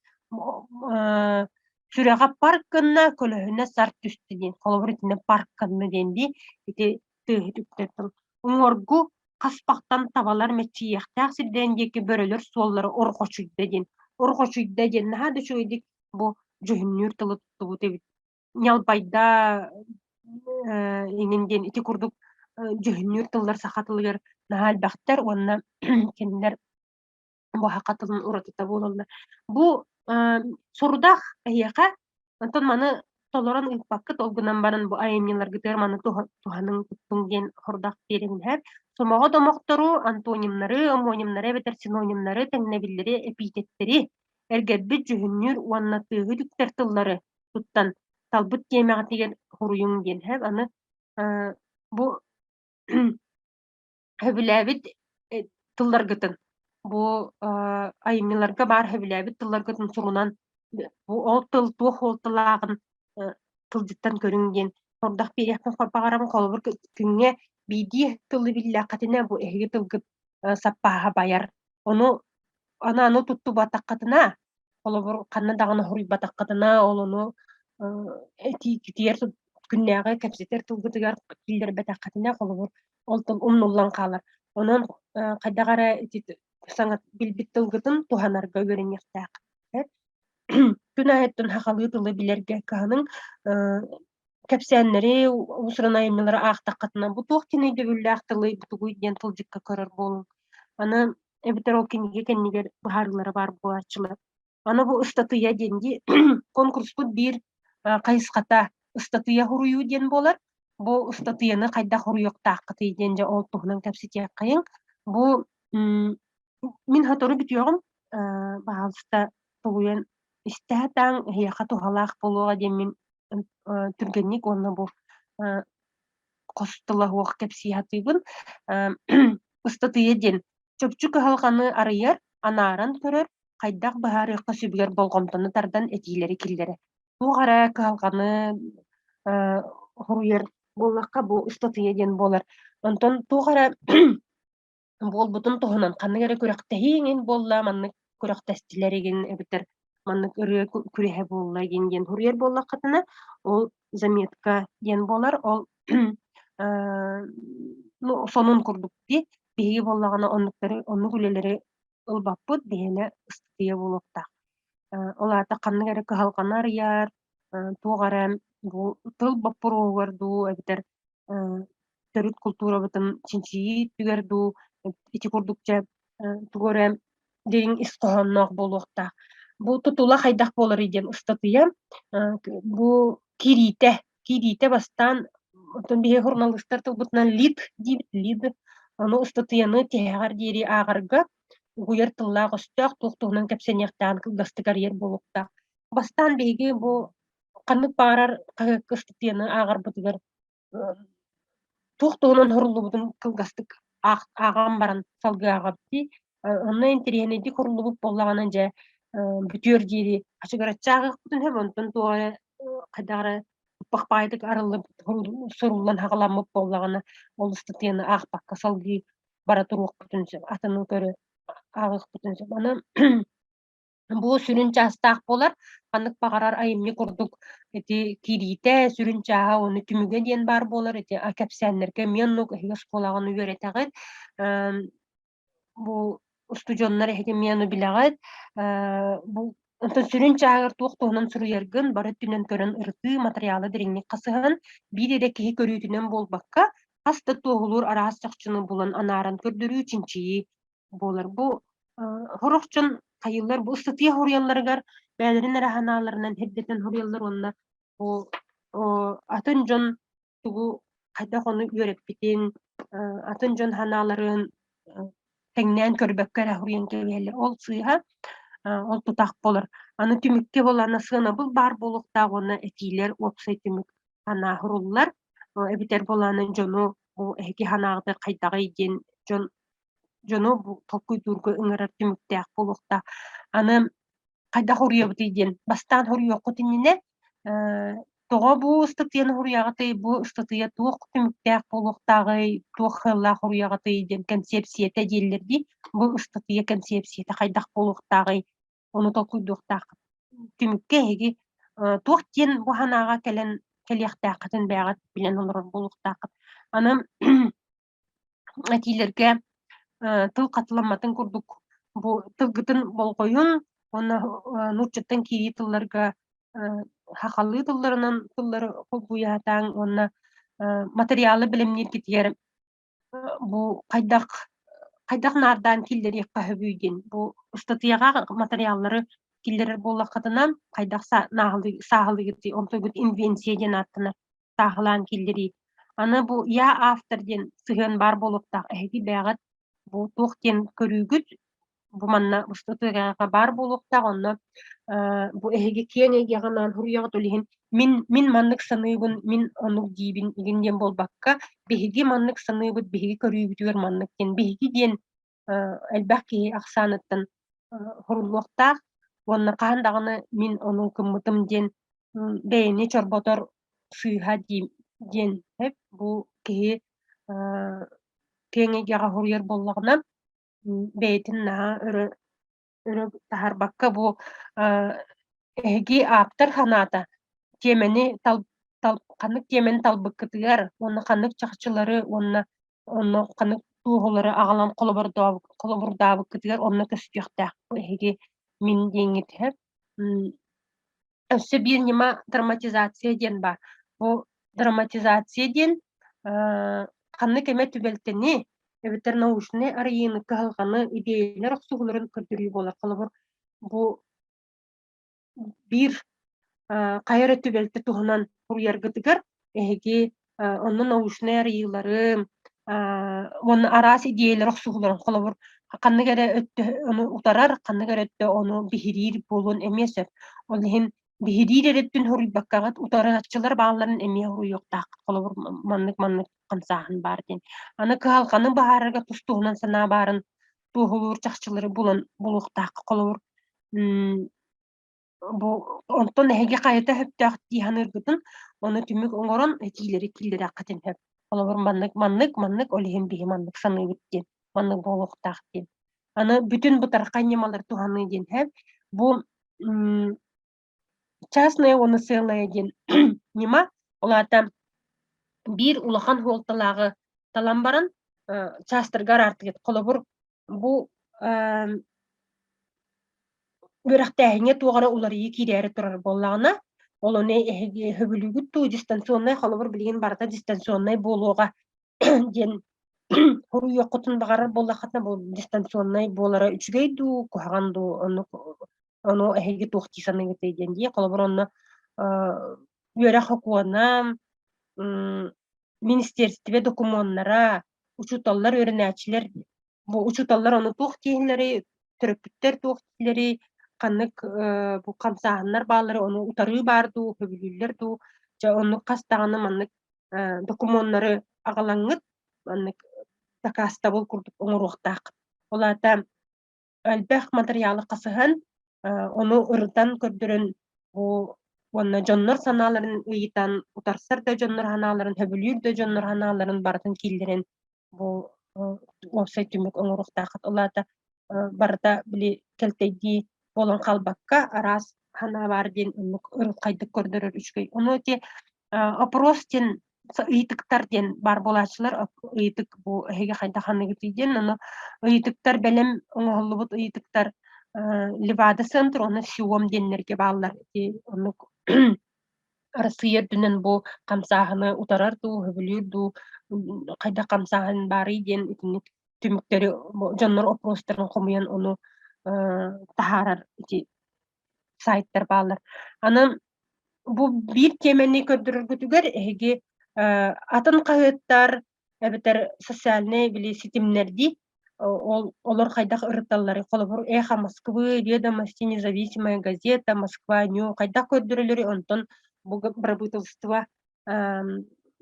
Сүрэҕэ парк гынна, көлөһүнэ сарт түстэ диэн. Холобур, итиннэ парк гынна диэн дии. Ити тыаһы үктэр тыл. Уҥуоргу хаспахтан табалар мэччийиэхтээх сирдэрин диэки бөрөлөр суоллара орҕочуйда диэн. Орҕочуйда диэн наһаа да үчүгэйдик бу дьүһүннүүр тылы туттубут эбит. Ньалбайда иҥин диэн ити курдук дьүһүннүүр тыллар саха тылыгар наһаа элбэхтэр уонна кинилэр бу саха тылын уратыта буолаллар. Бу сорудах эһиэхэ, онтон маны толорон ыыппаккыт, ол гынан баран бу айымньыларгытыгар маны туһаныҥ, туттуҥ диэн сорудах биэрэбин эһэр. Сомоҕо домохтору, антонимнары, омонимнары эбэтэр синонимнары, тэҥнэбиллэри, эпитеттэри эргэрбит дьүһүннүүр уонна тыаһы үтүктэр тыллары туттан талбыт тиэмэҕитигэр суруйуҥ диэн һэп аны бу сөбүлээбит тылларгытын бу айымньыларга баар сөбүлээбит тылларгытын сурунан бу ол тыл туох суолталааҕын тылдьыттан көрүҥ диэн сордох биэриэхпин баҕарабын холобур күҥҥэ биирдии тылы биллэххитинэ бу эһиги тылгыт. саппааһа байар. Ону аны аны туттубатаххытына, холобур, ханна даҕаны хоруйбатаххытына, ол ону этиигитигэр күннээҕи кэпсэтэр тылгытыгар киллэрбэтэххитинэ, холобур, ол тыл умнуллан хаалар. Онон хайдах эрэ ити саҥа билбит тылгытын туһанарга үөрэниэхтээх. Күн аайыттан сахалыы тылы билэргэ кыһаныҥ кэпсээннэри, уус-уран айымньылары аахтаххытына, бу туох диэн өйдөбүллээх тылый, бу тугуй диэн тылдьыкка көрөр буолуҥ. Аны эбэтэр ол кинигэ кэннигэр быһаарыылара баар буолааччылар. Аны бу ыстатыйа диэн дии конкурспут биир хайысхата ыстатыйа суруйуу диэн буолар. Бу ыстатыйаны хайдах суруйуохтааххытый диэн дьэ ол туһунан кэпсэтиэххэйиҥ. Бу мин сотору бүтүөҕүм, баһаалыста тулуйан истэ сатааҥ, эһиэхэ туһалаах буолуоҕа диэн мин түргэнник уонна бу хос тыла суох кэпсии сатыыбын. Ыстатыйа диэн чопчу кыһалҕаны арыйар, анааран көрөр, хайдах быһаарыахха сөбүгэр болҕомтону тардан этиилэри киллэрэр. Туох эрэ кыһалҕаны хоруйар буоллахха бу ыстатыйа диэн буолар. Онтон туох эрэ буолбутун туһунан ханнык эрэ күрэхтэһии эҥин буолла, маннык күрэхтэстилэр игин эбэтэр маннык ырыа күрэһэ буолла игин диэн суруйар буоллаххытына, ол заметка диэн буолар. Ол ну, сонун курдук дии. Биһиги буоллаҕына оннуктары оннук үлэлэри ылбаппыт, биһиэнэ ыстатыйа буолуохтаах. Ол аата ханнык эрэ кыһалҕаны арыйар, туох эрэ бу тыл боппуруоһугар дуу эбэтэр төрүт култуурабытын чинчийии өттүгэр дуу ити курдук дьэ тугу эрэ дириҥ ис хоһоонноох буолуохтаах. Бу тутула хайдах буоларый диэн ыстатыйа бу киириитэ киириитэ бастаан оттон биһиги суруналыыстар тылбытынан лид диибит лид ону ыстатыйаны тиһэҕэр диэри ааҕарга угуйар тыллаах-өстөөх туох туһунан кэпсэниэхтээҕин кылгастык арыйар буолуохтаах. Бастаан биһиги бу ханнык баҕарар хаһыакка ыстатыйаны ааҕарбытыгар туох туһунан суруллубутун кылгастык ааҕан баран салгыы ааҕабыт дии. Онно интэриэһинэйдик суруллубут буоллаҕына дьэ бүтүөр диэри хачыгыраччы ааҕыахпытын сөп, онтон туох эрэ хайдах эрэ бахпаайдык арыллыбыт суруллан хаҕаламмыт буоллаҕына ол ыстатыйаны аахпакка салгыы бара туруохпутун сөп, атыны көрө ааҕыахпытын сөп. Аны бу сүрүн чаастаах буолар. Ханнык баҕарар айымньы курдук ити киириитэ, сүрүн чааһа уонна түмүгэ диэн баар буолар. Ити кэпсээннэргэ эмиэ оннук эһиги оскуолаҕын үөрэтэҕит. Бу устудьуоннар эһиги эмиэ ону билэҕит. Бу онтон сүрүн чааһыгар туох туһунан суруйаргын бары өттүнэн көрөн ырытыы матырыйаала дириҥник хасыһан, биир эрэ киһи көрүүтүнэн буолбакка, хас да туоһулуур араас чахчыны булан анааран көрдөрүү, чинчийии буолар. Бу сорох дьон хайыыллар бу ыстатыйа суруйалларыгар бэйэлэрин эрэ санааларынан сирдэтэн суруйаллар уонна бу атын дьон тугу хайдах ону үөрэппитин, атын дьон санааларын тэҥнээн көрбөккө эрэ суруйан кэбиһэллэр. Ол сыыһа, ол тутах буолар. Аны түмүккэ буоллаҕына сыанабыл баар буолуохтаах уонна этиилэр уопсай түмүк санаа суруллар. Эбэтэр буоллаҕына дьону бу эһиги санааҕытыгар хайдаҕый диэн дьон дьону бу толкуйдуурга ыҥырар түмүктээх буолуохтаах. Аны хайдах уруйабытый диэн бастаан уруйуоххут иннинэ тоҕо бу ыстатыйаны уруйаҕытый, бу ыстатыйа туох түмүктээх буолуохтааҕый, туох сыаллаах уруйаҕытый диэн кэнсиэпсийэтэ дииллэр дии. Бу ыстатыйа кэнсиэпсийэтэ хайдах буолуохтааҕый, ону толкуйдуохтааххыт. Түмүккэ эһиги туох диэн бу санааҕа кэлэн кэлиэхтээххитин бэйэҕит билэн олорор буолуохтааххыт. Аны этиилэргэ тыл хатыламматын курдук бу тылгытын болҕойун уонна нууччаттан киирии тылларга сахалыы тылларынан тыллары холбуйаатааҥ уонна материалы бэлэмнииргитигэр бу хайдах хайдах наардаан киллэриэххэ сөбүй диэн бу ыстатыйаҕа материаллары киллэрэр буоллаххытына хайдах сааһылыыгытый онтугут инвенция диэн ааттанар сааһылаан киллэрии. Аны бу «я автор» диэн сыһыан баар буолуохтаах. Эһиги бэйэҕит бу туох диэн көрүүгүт бу манна ыстатыйаҕа баар буолуохтаах. Онно бу эһиги киэҥ эйгэҕэ анаан суруйаҕыт, ол иһин мин мин маннык саныыбын, мин оннук диибин игин диэн буолбакка, биһиги маннык саныыбыт, биһиги көрүүбүтүгэр маннык диэн, биһиги диэн элбэх киһи ахсааныттан суруллуохтаах уонна хаһан даҕаны мин ону гыммытым диэн бэйэни чорботор сыыһа диэн сөп. Бу киһи киэҥ эйгэҕэ суруйар буоллаҕына. бэйэтин наһаа өрө өрө таһаарбакка бу эһиги ааптар санаата тиэмэни тал тал ханнык тиэмэни талбыккытыгар уонна ханнык чахчылары уонна онно ханнык туоһулары аҕалан холобурдаабыккытыгар онно көстүөхтээх бу эһиги мин диэҥҥит иһэр. Өссө биир ньыма драматизация диэн баар. Бу драматизация диэн ханнык эмэ түбэлтэни эбэтэр научнай арыйыыны, кыһалҕаны, идиэйэлэр охсуһууларын көрдөрүү буолар. Холобур, бу биир хайа эрэ түбэлтэ туһунан суруйаргытыгар эһиги онно научнай арыйыылары уонна араас идиэйэлэр охсуһууларын, холобур, ханнык эрэ өттө ону утарар, ханнык эрэ өттө ону биһириир буолуон эмиэ сөп. Ол иһин биһириир эрэ өттүн суруйбаккаҕыт, утарааччылар баалларын эмиэ суруйуохтааххыт. Холобур, маннык-маннык хамсааһын баар диэн. Аны кыһалҕаны быһаарарга тус-туһунан санаа баарын туоһулуур чахчылары булан булуохтаахха. Холобур, бу онтон эһиги хайата сөптөөх дии саныыргытын, ону түмүк оҥорон этиилэри киллэриэххитин сөп. Холобур, маннык, маннык, маннык, ол иһин биһи маннык саныыбыт диэн, маннык буолуохтаах диэн. Аны бүтүн бытархай ньымалары туһаныы диэн сөп. Бу частное уонна сыалая диэн ньыма, ол аата биир улахан суолталааҕы талан баран чаастарга араартыгыт. Холобур, бу үөрэхтээһиҥҥэ туох эрэ уларыйыы киирээри турар буоллаҕына, ол ону эһиги сөбүлүүгүт дуу, дистанционнай холобур билигин барыта дистанционнай буолуоҕа диэн суруйуоххутун баҕарар буоллаххытына, бу дистанционнай буолара үчүгэй дуу, куһаҕан дуу, оннук ону эһиги туох дии саныыгытый диэн дии. Холобур, онно үөрэх сокуона, министиэристибэ докумуоннара, учууталлар, үөрэнээччилэр бу учууталлар ону туох дииллэрий, төрөппүттэр туох дииллэрий, ханнык бу хамсааһыннар бааллары ону утарыы баар дуу, сөбүлүүллэр дуу, дьэ оннук хас даҕаны маннык докумуоннары аҕалаҥҥыт маннык дакаастабыл курдук оҥоруохтааххыт. Ол аата элбэх матырыйаалы хасыһан, ону ырытан көрдөрөн бу уонна дьоннор санааларын ыйытан, утарсар да дьоннор санааларын, сөбүлүүр да дьоннор санааларын барытын киллэрэн бу уопсай түмүк оҥоруохтааххыт. Ол аата барыта били кэлтэйдии буолан хаалбакка, араас санаа баар диэн оннук ырылхайдык көрдөрөр үчүгэй. Ону ити опрос диэн ыйытыктар диэн баар буолааччылар. Ыйытык бу эһиги хайдах ханыгытый диэн, ону ыйытыктар бэлэм оҥоһуллубут ыйытыктар Левада центр уонна СИОМ диэннэргэ бааллар. Ити оннук Арассыыйа үрдүнэн бу хамсааһыны утарар дуу, сөбүлүүр дуу, хайдах хамсааһын баарый диэн итинник түмүктэри дьоннор опростарын хомуйан ону таһаарар ити сайтар бааллар. Аны бу биир тиэмэни көрдөрөргүтүгэр эһиги атын хаһыаттар эбэтэр социальнай били ситимнэрдии ол олор хайдах ырыталларый? Холобур, «Эхо Москвы», «Ведомости», «Независимая газета», «Москва Нью» хайдах көрдөрөллөрүй? Онтон бу бырабыыталыстыба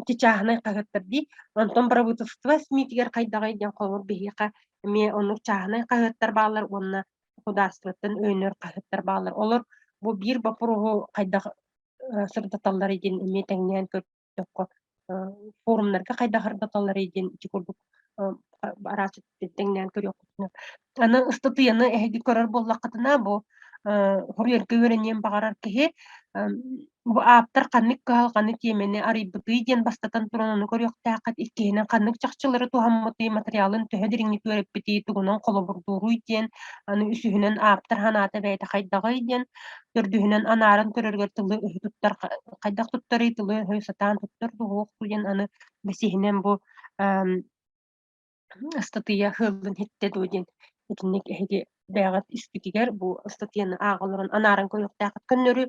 ити чааһынай хаһыаттар дии. Онтон бырабыыталыстыба СМИ-тигэр хайдаҕый диэн холобур биһиэхэ эмиэ оннук чааһынай хаһыаттар бааллар уонна государствоттан өйөнөр хаһыаттар бааллар. Олор бу биир боппуруоһу хайдах сырдаталларый диэн эмиэ тэҥнээн көр көрдөххө, форумнарга хайдах ырыталларый диэн ити курдук араас тэҥнээн көрүөххүтүнэ. Аны ыстатыйаны эһиги көрөр буоллаххытына, бу хоруйарга үөрэниэн баҕарар киһи бу ааптар ханнык кыһалҕаны тиэмэни арыйбытый диэн бастатан туран ону көрүөхтээххит, иккиһинэн ханнык чахчылары туһаммытый, матырыйаалын төһө дириҥник үөрэппитий, тугунан холобурдууруй диэн, аны үсүһүнэн ааптар санаата бэйэтэ хайдаҕый диэн, төрдүһүнэн анааран көрөрүгэр тылы-өһү туттар хайдах туттарый тылы-өһү сатаан туттар дуо диэн аны бэсиһинэн бу ыстатыйа ыһыллан иһиттэ дуо диэн итинник эһиги бэйэҕит испитигэр бу ыстатыйаны ааҕа олорон анааран көрүөхтээххит. Көннөрү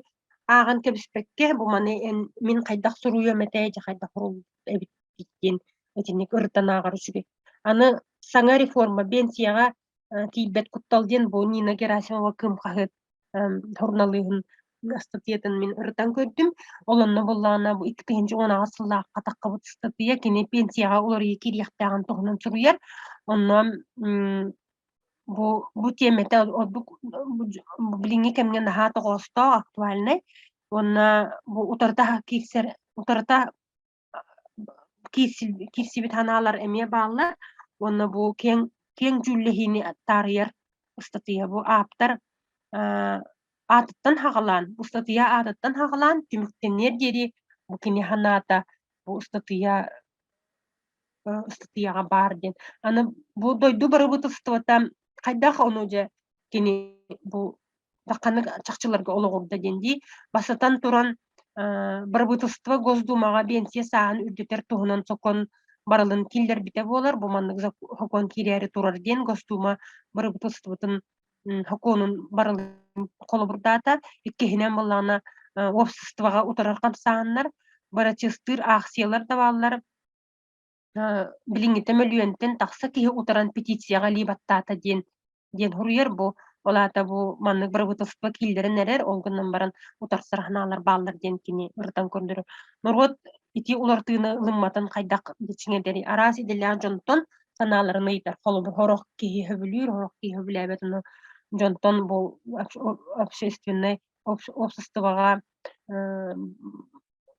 ааҕан кэбиспэккэ бу маны эн мин хайдах суруйуом этэ дьэ хайдах суруллубут эбит диэн итинник ырытан ааҕар үчүгэй. Аны саҥа реформа биэнсийэҕэ тиийбэт куттал диэн бу Нина Герасимова Кыым хаһыат суруналыыһын ыстатыйатын мин ырытан көрдүм. Ол онно буоллаҕына бу 2018 сыллаахха таххыбыт ыстатыйа кини пенсияҕа уларыйыы киириэхтээҕин туһунан суруйар. Онно бу бу тиэмэтэ ордук билиҥҥи кэмҥэ наһаа тоҕоостоох, актуальнай уонна бу утарыта киирсэр утарыта киирсибит санаалар эмиэ бааллар уонна бу киэҥ киэҥ дьүүллэһиини таарыйар ыстатыйа. Бу ааптар аатыттан хаҕалаан, ыстатыйа аатыттан хаҕалаан түмүктэниэр диэри бу кини санаата бу ыстатыйа ыстатыйаҕа баар диэн. Аны бу дойду бырабыыталыстыбата хайдах ону дьэ кини бу ханнык чахчыларга олоҕурда диэн дии. Бастатан туран, бырабыыталыстыба Госдумаҕа биэнсийэ сааһын үрдэтэр туһунан сокуон барылын киллэрбитэ буолар. Бу маннык сокуон киирээри турар диэн Госдума бырабыыталыстыбатын сокуонун барылын холобурдаата. Иккиһинэн буоллаҕына, уопсастыбаҕа утарар хамсааһыннар, бырачыастыыр аахсыйалар да бааллар. Билиҥҥитэ мөлүйүөнтэн тахса киһи утаран петицияҕа илии баттаата диэн диэн суруйар бу. Ол аата бу маннык бырабыыталыстыба киллэрэн эрэр, ол гынан баран утарсар санаалар бааллар диэн кини ырытан көрдөрөр. Норуот ити уларытыыны ылымматын хайдах чиҥэтэрий? Араас идэлээх дьонтон санааларын ыйытар. Холобур, сорох киһи сөбүлүүр, сорох киһи сөбүлээбэт. Ону дьонтон бу общественнай уопсастыбаҕа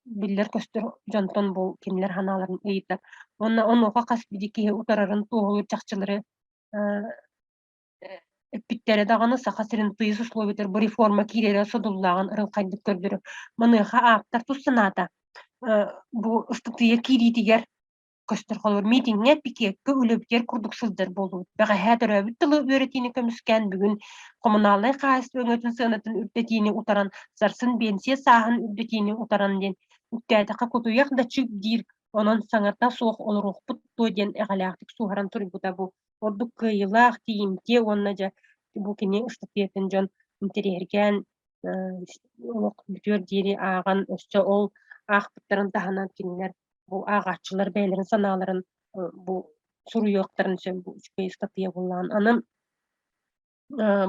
биллэр-көстөр дьонтон бу кинилэр санааларын ыйытар. Уонна онуоха хас биирдии киһи утарарын туоһулуур чахчылары эппиттэрэ даҕаны Саха сирин тыйыс условиятыгар бу реформа киирэрэ содуллааҕын ырылхайдык көрдөрөр. Маныаха ааптар тус санаата бу ыстатыйа киириитигэр көстөр холобур миитиҥҥэ, пикеккэ, үлэбитигэр курдук сылдьар буоллубут. Бэҕэһээ төрөөбүт тылы үөрэтиини көмүскээн, бүгүн хомунаалынай хаһаайыстыба өҥөтүн сыанатын үрдэтиини утаран, сарсын биэнсийэ сааһын үрдэтиини утаран диэн үктээтэххэ кутуйах да чып диир, онон саҥата суох олоруохпут дуо диэн эҕэлээхтик суоһаран суруйбута бу ордук кыайыылаах, тиийимтиэ уонна дьэ бу кини ыстатыйатын дьон интэриэһиргээн олох бүтүөр диэри ааҕан өссө ол аахпыттарын таһынан кинилэр бу ааҕааччылар бэйэлэрин санааларын бу суруйуохтарын сөп бу үчүгэй ыстатыйа буоллаҕын. Аны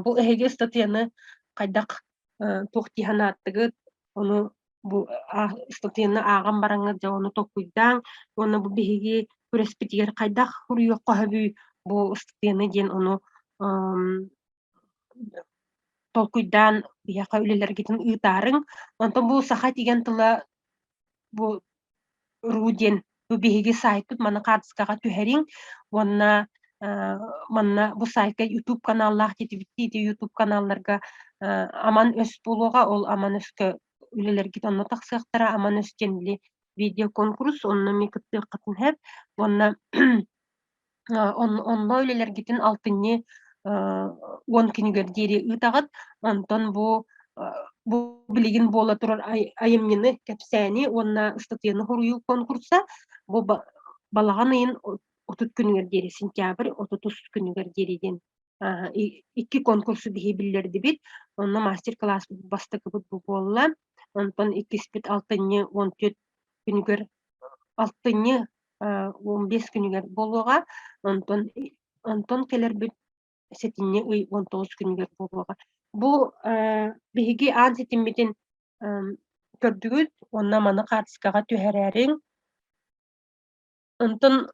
бу эһиги ыстатыйаны хайдах туох дии санааттыгыт? Ону бу ыстатыйаны ааҕан бараҥҥыт дьэ ону толкуйдааҥ уонна бу биһиги күрэспитигэр хайдах суруйуохха сөбүй бу ыстатыйаны диэн ону толкуйдаан биһиэхэ үлэлэргитин ыытаарыҥ. Онтон бу саха тигэн тыла бу ру диэн бу биһиги сайтпыт маны хаартыскаҕа түһэриҥ уонна манна бу сайтка YouTube каналлаах диэтибиттии ити YouTube каналларга Аман өс буолуоҕа ол Аман өскө үлэлэргит онно тахсыахтара Аман өс диэн били видеоконкурс онно эмиэ кыттыаххытын сөп уонна Онно үлэлэргитин алтынньы 10 күнүгэр диэри ыытаҕыт. Онтон бу бу билигин буола турар айымньыны, кэпсээни уонна ыстатыйаны суруйуу конкурса бу балаҕан ыйын 30 күнүгэр диэри, сентябрь 30 күнүгэр диэри диэн икки конкурсу биһи биллэрдибит. Онно мастер-класс бастакыбыт бу буолла. Онтон иккиспит алтынньы 14 күнүгэр алтынньы 15 күнүгэр буолуоҕа, онтон онтон кэлэрбит сэтинньи ый 19 күнүгэр буолуоҕа. Бу биһиги аан ситиммитин көрдүгүт уонна маны хаартыскаҕа түһэрээриҥ. Онтон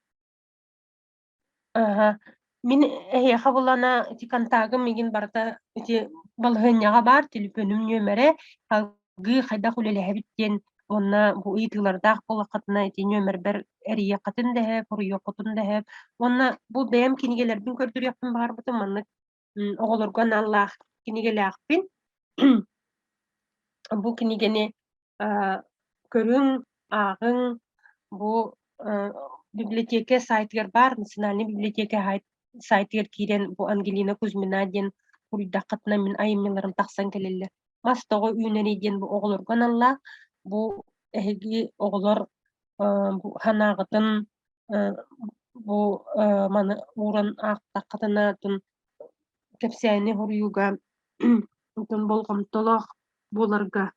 Аһа, мин эһиэхэ булана ити контагым миигин барыта ити балаһыанньаҕа баар төлөпүөнүм нүөмэрэ, салгыы хайдах үлэлэһэбит диэн уонна бу ыйытыылардаах буоллаххытына ити нүөмэрбэр эрийиэххитин да сөп, суруйуоххутун да сөп. Уонна бу бэйэм кинигэлэрбин көрдөрүөхпүн баҕарбытым маннык оҕолорго аналлаах кинигэлээхпин. Бу кинигэни көрүҥ, ааҕыҥ, бу библиотека сайтыгар баар, национальнай библиотека сайтыгар киирэн бу Ангелина Кузьмина диэн суруйдаххытына мин айымньыларым тахсан кэлэллэр. Мас тоҕо үүнэрий диэн бу оҕолорго аналлаах. Бу эһиги оҕолор бу санааҕытын бу маны ууран аахтаххытына кэпсээни суруйууга болҕомтолоох буоларга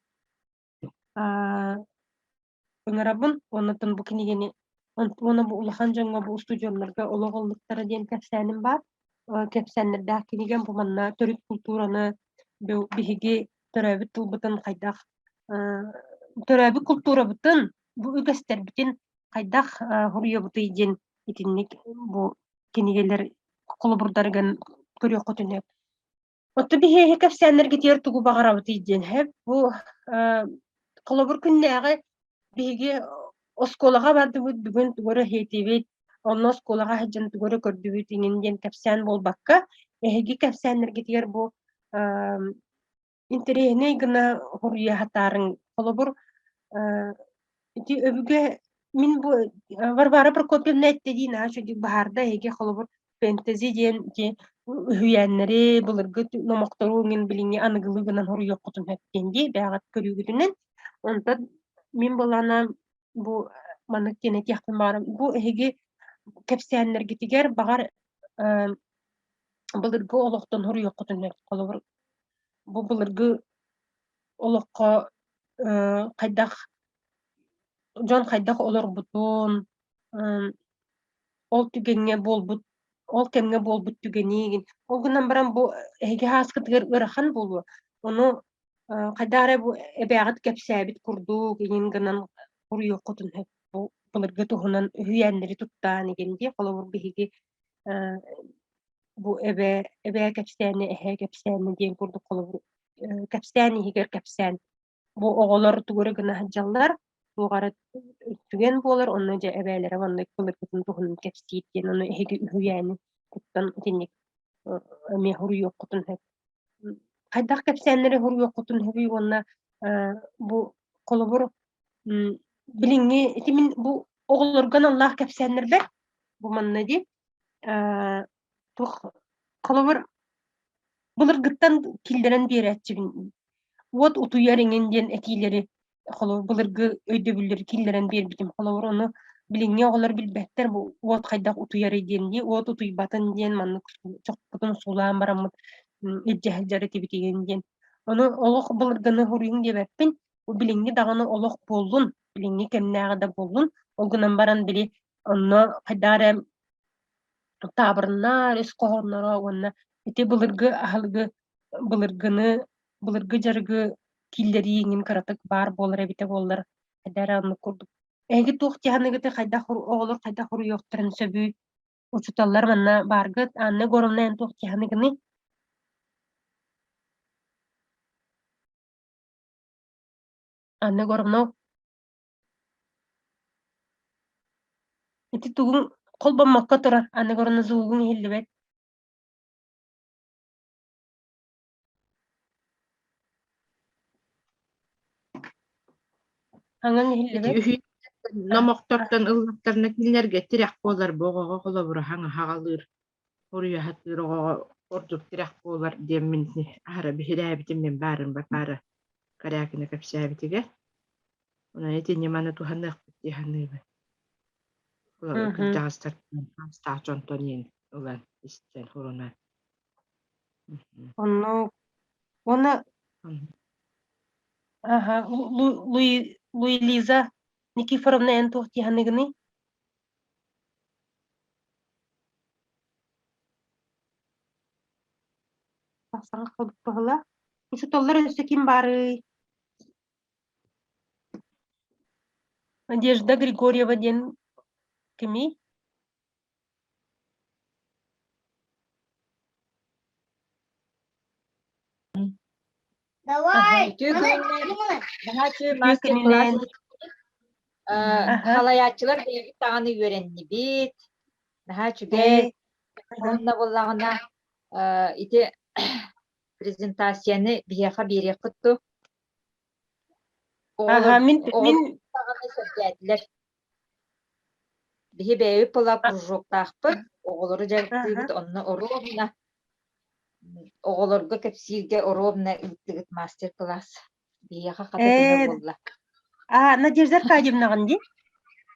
ыҥырабын уонна бу кинигэни уонна бу улахан дьоҥҥо бу устудьуоннарга олох ыллыктара диэн кэпсээним баар. Кэпсээннэрдээх кинигэм бу манна төрүт култуураны биһиги төрөөбүт тылбытын хайдах төрөөбүт култуурабытын бу үгэстэрбитин хайдах суруйабытый диэн итинник бу кинигэлэр холобурдарыгар көрүөххүтүн сөп. Оттон биһиэхэ кэпсээннэргитигэр тугу баҕарабытый диэн һэп бу холобур күннээҕи биһиги оскуолаҕа бардыбыт бүгүн тугу эрэ иһиэтибит. Онно оскуолаҕа сылдьан тугу эрэ көрдүбүт иҥин диэн кэпсээн буолбакка, эһиги кэпсээннэргитигэр бу интэриэһинэй гына суруйа сатаарыҥ. Холобур, ити өбүгэ мин бу Варвара Прокопьевна эттэ дии наһаа үчүгэй баһаарда эһиги холобур фэнтези диэн ити үһүйээннэри былыргы номохтору иҥин билиҥҥи аныгылыы гынан суруйуоххутун сөп диэн дии бэйэҕит көрүүгүтүнэн. Онтон мин былаана бу маннык диэн этиэхпин баҕарабын. Бу эһиги кэпсээннэргитигэр баҕар былыргы олохтон суруйуоххутун сөп. Холобур, бу былыргы олоххо хайдах дьон хайдах олорбутун, ол түгэҥҥэ буолбут ол кэмҥэ буолбут түгэни Ол гынан баран бу эһиги ааскытыгар ыарахан буолуо. Ону хайдах эрэ бу эбээҕит кэпсээбит курдук иҥин гынан суруйуоххутун сөп. Бу былыргы туһунан үһүйээннэри туттаан игин дии. Холобур, биһиги бу эбээ эбээ кэпсээнэ, эһээ кэпсээнэ диэн курдук холобур кэпсээн иһигэр кэпсээн. Бу оҕолор тугу эрэ гына сылдьаллар, туох эрэ түгэн буолар, онно дьэ эбээлэрэ маннык былыргытын туһунан кэпсиир диэн ону эһиги үһүйээни туттан итинник эмиэ суруйуоххутун сөп. Хайдах кэпсээннэри суруйуоххутун сөбүй уонна бу холобур билиҥҥи ити мин бу оҕолорго аналлаах кэпсээннэрбэр бу манна дии туох холобур былыргыттан киллэрэн биэрээччибин уот утуйар иҥин диэн этиилэри холобур былыргы өйдөбүллэри киллэрэн биэрбитим. Холобур, ону билиҥҥи оҕолор билбэттэр бу уот хайдах утуйарый диэн дии, уот утуйбатын диэн маннык чохпутун суулаан бараммыт илдьэ сылдьар этибит игин диэн. Ону олох былыргыны суруйуҥ диэбэппин, бу билиҥҥи даҕаны олох буоллун, билиҥҥи кэмнээҕи да буоллун, ол гынан баран били онно хайдах эрэ таабырыннар, өс хоһоонноро уонна ити былыргы аһылыгы былыргыны былыргы дьарыгы киллэрии иҥин кыратык баар буолар эбитэ буоллар хайдах эрэ оннук курдук. Эһиги туох дьаһаныгыты хайдах оҕолор хайдах уруйуохтарын сөбүй? Учууталлар манна бааргыт. Анна Егоровна эн туох дьаһаныгыный? Анна Егоровна ити тугуҥ холбоммокко турар, Анна Егоровна звугуҥ иһиллибэт. Аҥаҥ Ити иһиллибэт. үһүйээннэртэн, номохтортон ыллахтарына кинилэргэ тирэх буолар бу оҕоҕо холобура хаҥа хаҕалыыр, уруйа сатыыр оҕоҕо ордук тирэх буолар диэммин аһара биһирээбитим мин баарын Варвара Корякина кэпсээбитигэр. Онон ити ньыманы туһаныахпыт дии саныыбын. Кырдьаҕастартан саастаах дьонтон иэн ылан истэн хурунан. Оннук. Уонна аха Луи Луилиза Никифоровна эн туох дии саныыгыный? Тахсан хаалбыт быһыылаах. Учууталлар өссө ким баарый? Надежда Григорьева диэн кимий? Давай! Үтүө күнүнэн, наһаа үчүгэй Үтүө мастер-класс күнүнэн. Аха. Халайааччылар бэйэбит даҕаны үөрэннибит. Наһаа үчүгэй. Уонна буоллаҕына ити презентацияны биһиэхэ биэриэххит дуо? Аха, Оҕолор мин мин оҕолор даҕаны сэргээтилэр. Биһи бэйэбит была кружоктаахпыт, оҕолору дьарыктыыбыт, онно оруобуна оҕолорго кэпсииргэ оруобуна ыыттыгыт мастер-класс. Биһиэхэ хата көмө Ээ, буолла. а, Надежда Аркадьевнаҕын дии?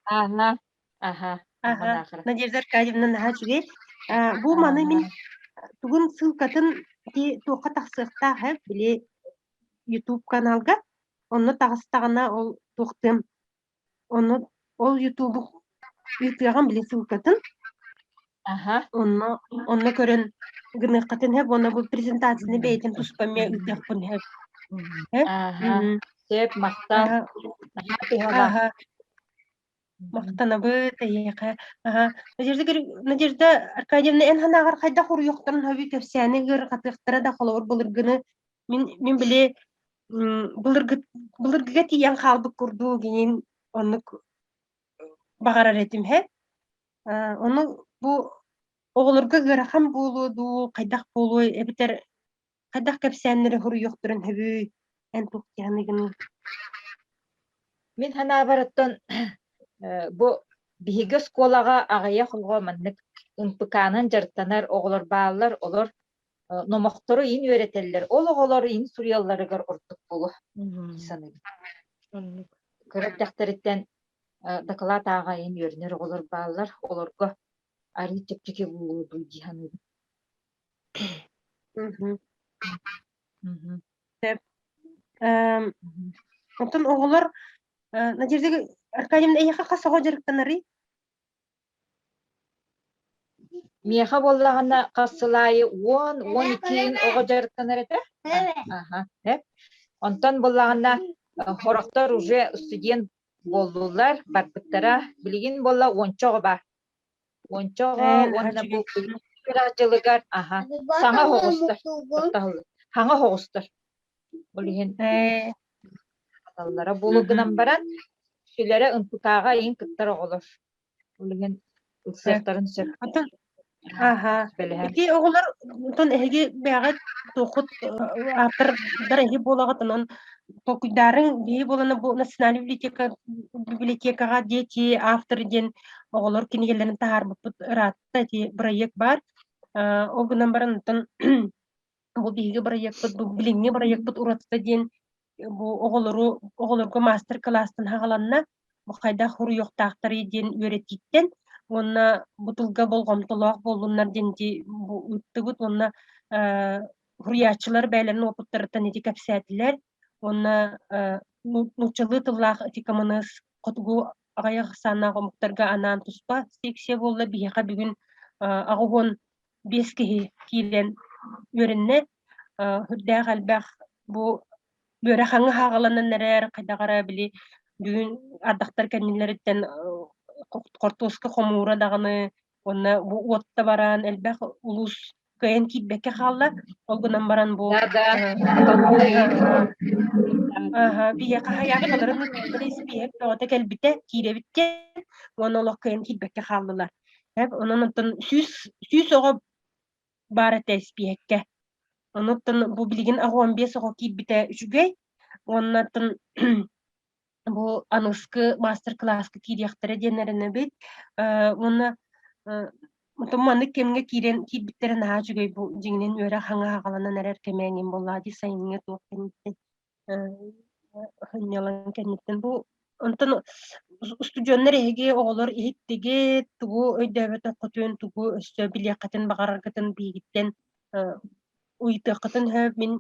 Аха, аха, Аха, Надежда Аркадьевна наһаа үчүгэй. Бу маны мин тугун ссылкатын ити туохха тахсыахтаах ээ, били YouTube каналга. Онно таҕыстаҕына ол туохтыам Онно ол ютубу ыытыаҕым били ссылкатын. Аха. Онно онно көрөн гыныаххытын сөп уонна бу презентацияны бэйэтин туспа эмиэ ыытыахпын сөп. Сөп? Аха. Сөп, махтал. Аха. Наһаа туһалаах. Аха. Махтанабыт эйиэхэ. Аха. Надежда Надежда Аркадьевна эн санааҕар хайдах уруйуохтарын сөбүй кэпсээни ыарырҕатыахтара да холобур былыргыны мин мин били былыргы былыргыга тиийэн хаалбыт курдук иҥин оннук баҕарар этим һэ. Ону бу оҕолорго ыарахан буолуо дуу, хайдах буолуой эбэтэр хайдах кэпсээннэри суруйуохтарын сөбүй? Эн туох дии Мин санаабар оттон бу биһиги оскуолаҕа аҕыйах оҕо маннык ымпыкаанан дьарыктанар оҕолор бааллар, олор номохтору иин үөрэтэллэр. Ол оҕолор иин суруйалларыгар ордук буолуо дии саныыбын. Оннук. Кыра эрдэхтэриттэн дакылаат ааҕа иин үөрэнэр оҕолор бааллар. Олорго арыый чэпчэки буолуо дуу дии саныыбын. Мгм. Сөп. Оттон оҕолор Надежда Аркадьевна, эйиэхэ хас оҕо дьарыктанарый? Миэхэ буоллаҕына хас сыл аайы 10-12 оҕо дьарыктанар этэ. Аха, Онтон буоллаҕына сорохтор уже студент буоллулар, барбыттара. Билигин буолла уонча оҕо баар. Уонча оҕо уонна бу үөрэх дьылыгар аха саҥа оһоҕостор хаҥа оһоҕостор. Ол иһин буолу гынан баран үксүлэрэ ымпыкааҕа иин кыттар оҕолор. Ол иһин ылсыахтарын сөп. Оттон аха ити оҕолор онтон эһиги бэйэҕит туоххут ааптардар эһи буолаҕыт онон толкуйдаарыҥ биһи буолана бу национальный библиотека библиотекаҕа дети авторы диэн оҕолор кинигэлэрин таһаарбыппыт ыраатта ити бырайыак баар ол гынан баран онтон Бу биһиги бырайыакпыт, бу билиҥҥи бырайыакпыт уратыта диэн бу оҕолору оҕолорго маастар-кылаастан саҕаланна. Бу хайдах суруйуохтаахтарый диэн үөрэтииттэн уонна бу тылга болҕомтолоох буоллуннар диэн ити бу ыыттыбыт уонна э, суруйааччылар бэйэлэрин уопуттарыттан ити кэпсээтилэр уонна э, нууччалыы тыллаах ити КМНС хотугу аҕыйах ахсааннаах омуктарга анаан туспа секция буолла. Биһиэхэ бүгүн 85 киһи киирэн үөрэннэ. Сүрдээх элбэх бу үөрэх аҥы хааҕыланан эрэр, хайдах эрэ били бүгүн ардахтар кэннилэриттэн хортуоска хомуура даҕаны уонна бу уотта баран элбэх улуус кыайан киирбэккэ хаалла. Ол гынан баран бу биһиэхэ хайаахталарын испииһэк бөҕөтө кэлбитэ, киирэбит диэн уонна олох кыайан киирбэккэ хааллылар. Онон оттон 100 оҕо баар этэ испииһэккэ. Онуттан бу билигин 85 оҕо киирбитэ үчүгэй. Уонна оттон бу аныгыскы маастар-кылааска киириэхтэрэ диэн эрэнэбит. Уонна оттон маннык кэмҥэ киирэн киирбиттэрэ наһаа үчүгэй бу дьиҥинэн үөрэх хаҥа хаҕаланан эрэр кэмэ эҥин буоллаҕа дии сайыҥҥы туох кэнниттэн сынньалаҥ кэнниттэн бу онтон устудьуоннар эһиги оҕолор иһиттигит тугу өйдөөбөтөххүтүн тугу өссө билиэххитин баҕараргытын биһигиттэн ыйытыаххытын сөп мин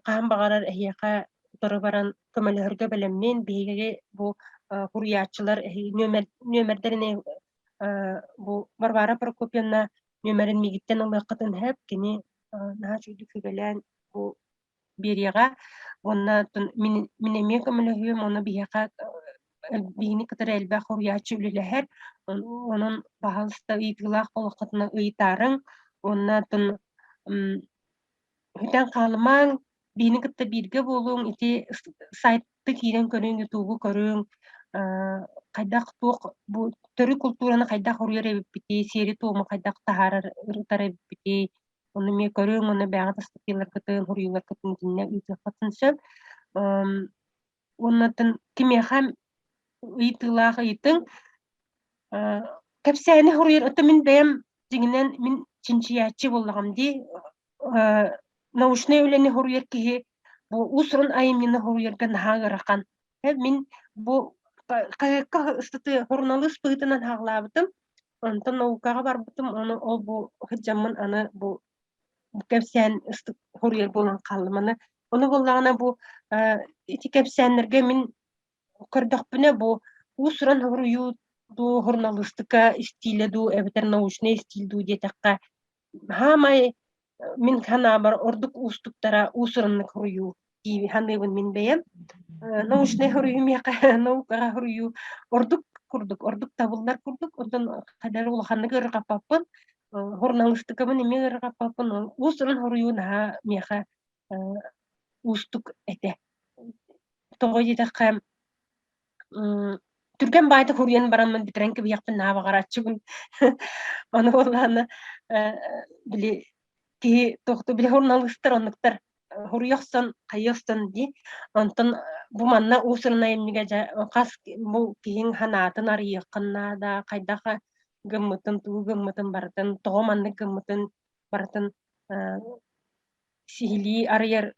хаһан баҕарар эһиэхэ утары баран көмөлөһөргө бэлэммин биһиги бу суруйааччылар эһиги нүөмэрдэрин бу Варвара Прокопьевна нүөмэрин миигиттэн ылыаххытын сөп кини наһаа үчүгэйдик сүбэлээн бу биэриэҕэ уонна мин, мин эмиэ көмөлөһүөм уонна биһиэхэ биһини кытары элбэх суруйааччы үлэлэһэр онон баһаалыста ыйытыылаах буоллаххытына ыйытаарыҥ уонна бүтэн хаалымаҥ биһини кытта бииргэ буолуҥ ити сайтты киирэн көрүҥ ютубу көрүҥ хайдах туох бу төрүт култуураны хайдах уруйар эбиппитий сиэри-туому хайдах таһаарар ырытар эбиппитий Ону эмиэ көрүөҥ уонна бэйэҕит ыстатыйаларгытын, суруйууларгытын итиннэ ыытыаххытын сөп. Уонна кимиэхэ ыйытыылаах ыйытыҥ. Кэпсээни суруйар оттон мин бэйэм дьиҥинэн мин чинчийээччи буоллаҕым дии. Научнай үлэни суруйар киһи бу уус-уран айымньыны суруйарга наһаа ыарахан. Мин бу хаһыакка ыстатыйа суруналыыс быһыытынан саҕалаабытым. Онтон наукаҕа барбытым, ону ол бу сылдьаммын аны бу кэпсээн суруйар буолан хааллым. Аны ону буоллаҕына бу ити кэпсээннэргэ мин көрдөхпүнэ бу уус-уран суруйуу дуу, суруналыыстыка истиилэ дуу эбэтэр научнай истиил дуу диэтэххэ Хаамай мин санаабар ордук уустуктара уус-ураннык суруйуу дии саныыбын мин бэйэм. Научнай суруйуу миэхэ наукаҕа суруйуу ордук курдук, ордук табыллар курдук. Онтон хайдах эрэ улаханнык ыарырҕаппаппын. Суруналыыстыкабын эмиэ ыарырҕаппаппын. Уус-уран суруйуу наһаа миэхэ уустук этэ. Тоҕо диэтэххэ, Түргэн баайдык хуруйан бараммын бүтэрэн кэбиһиэхпин наһаа баҕарааччыбын. Ону буоллаҕына били киһи туохтуу били суруналыыстар оннуктар хуруйа охсон хайыы охсон дии. Онтон бу манна уус-уран айымньыга дьэ хас бу киһиҥ санаатын арыйыаххын наада, хайдах гыммытын, тугу гыммытын барытын, тоҕо маннык гыммытын барытын сиһилии арыйар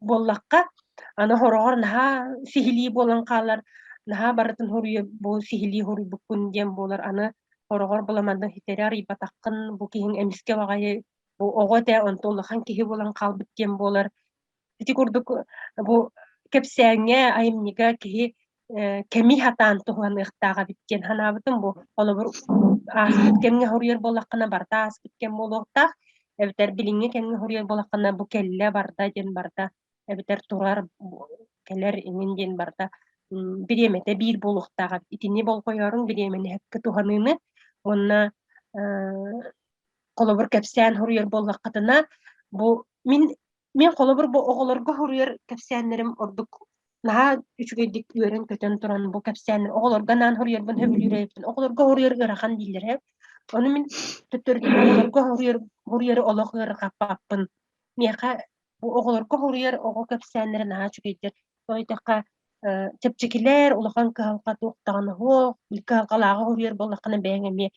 буоллахха, аны хороҕор наһаа сиһилии буолан хаалар, наһаа барытын хоруйа бу сиһилии хоруйбуккун диэн буолар, аны хороҕор буламанна ситэри арыйбатаххын, бу киһиҥ эмискэ баҕайы бу оҕо этэ, онто улахан киһи буолан хаалбыт диэн буолар. Ити курдук бу кэпсээҥҥэ, айымньыга киһи кэми сатаан туһаныахтаах эбит диэн санаабытым бу. Холобур, ааспыт кэмҥэ хоруйар буоллаххына, барыта ааспыт кэм буолуохтаах, эбэтэр билиҥҥи кэмҥэ хоруйар буоллаххына, бу кэллэ, барда диэн барда, эбэтэр турар, кэлэр иҥин диэн барда бириэмэтэ биир буолуохтаах эбит. Итини болҕойоруҥ бириэмэни сөпкө туһаныыны уонна холобур кэпсээн хоруйар буоллаххытына, бу мин Мин холобур бу оҕолорго суруйар кэпсээннэрим ордук наһаа үчүгэйдик үөрэн-көтөн туран бу кэпсээннэр оҕолорго анаан суруйарбын сөбүлүүр эбиппин. Оҕолорго суруйар ыарахан дииллэр ээ. Ону мин төттөрүтүн оҕолорго суруйар суруйары олох ыарырҕаппаппын. Миэхэ бу оҕолорго суруйар оҕо кэпсээннэрэ наһаа үчүгэйдэр. Тоҕо диэтэххэ, чэпчэкилэр, улахан кыһалҕа туох даҕаны суох, кыһалҕалааҕы суруйар буоллаххына бэйэҥ эмиэ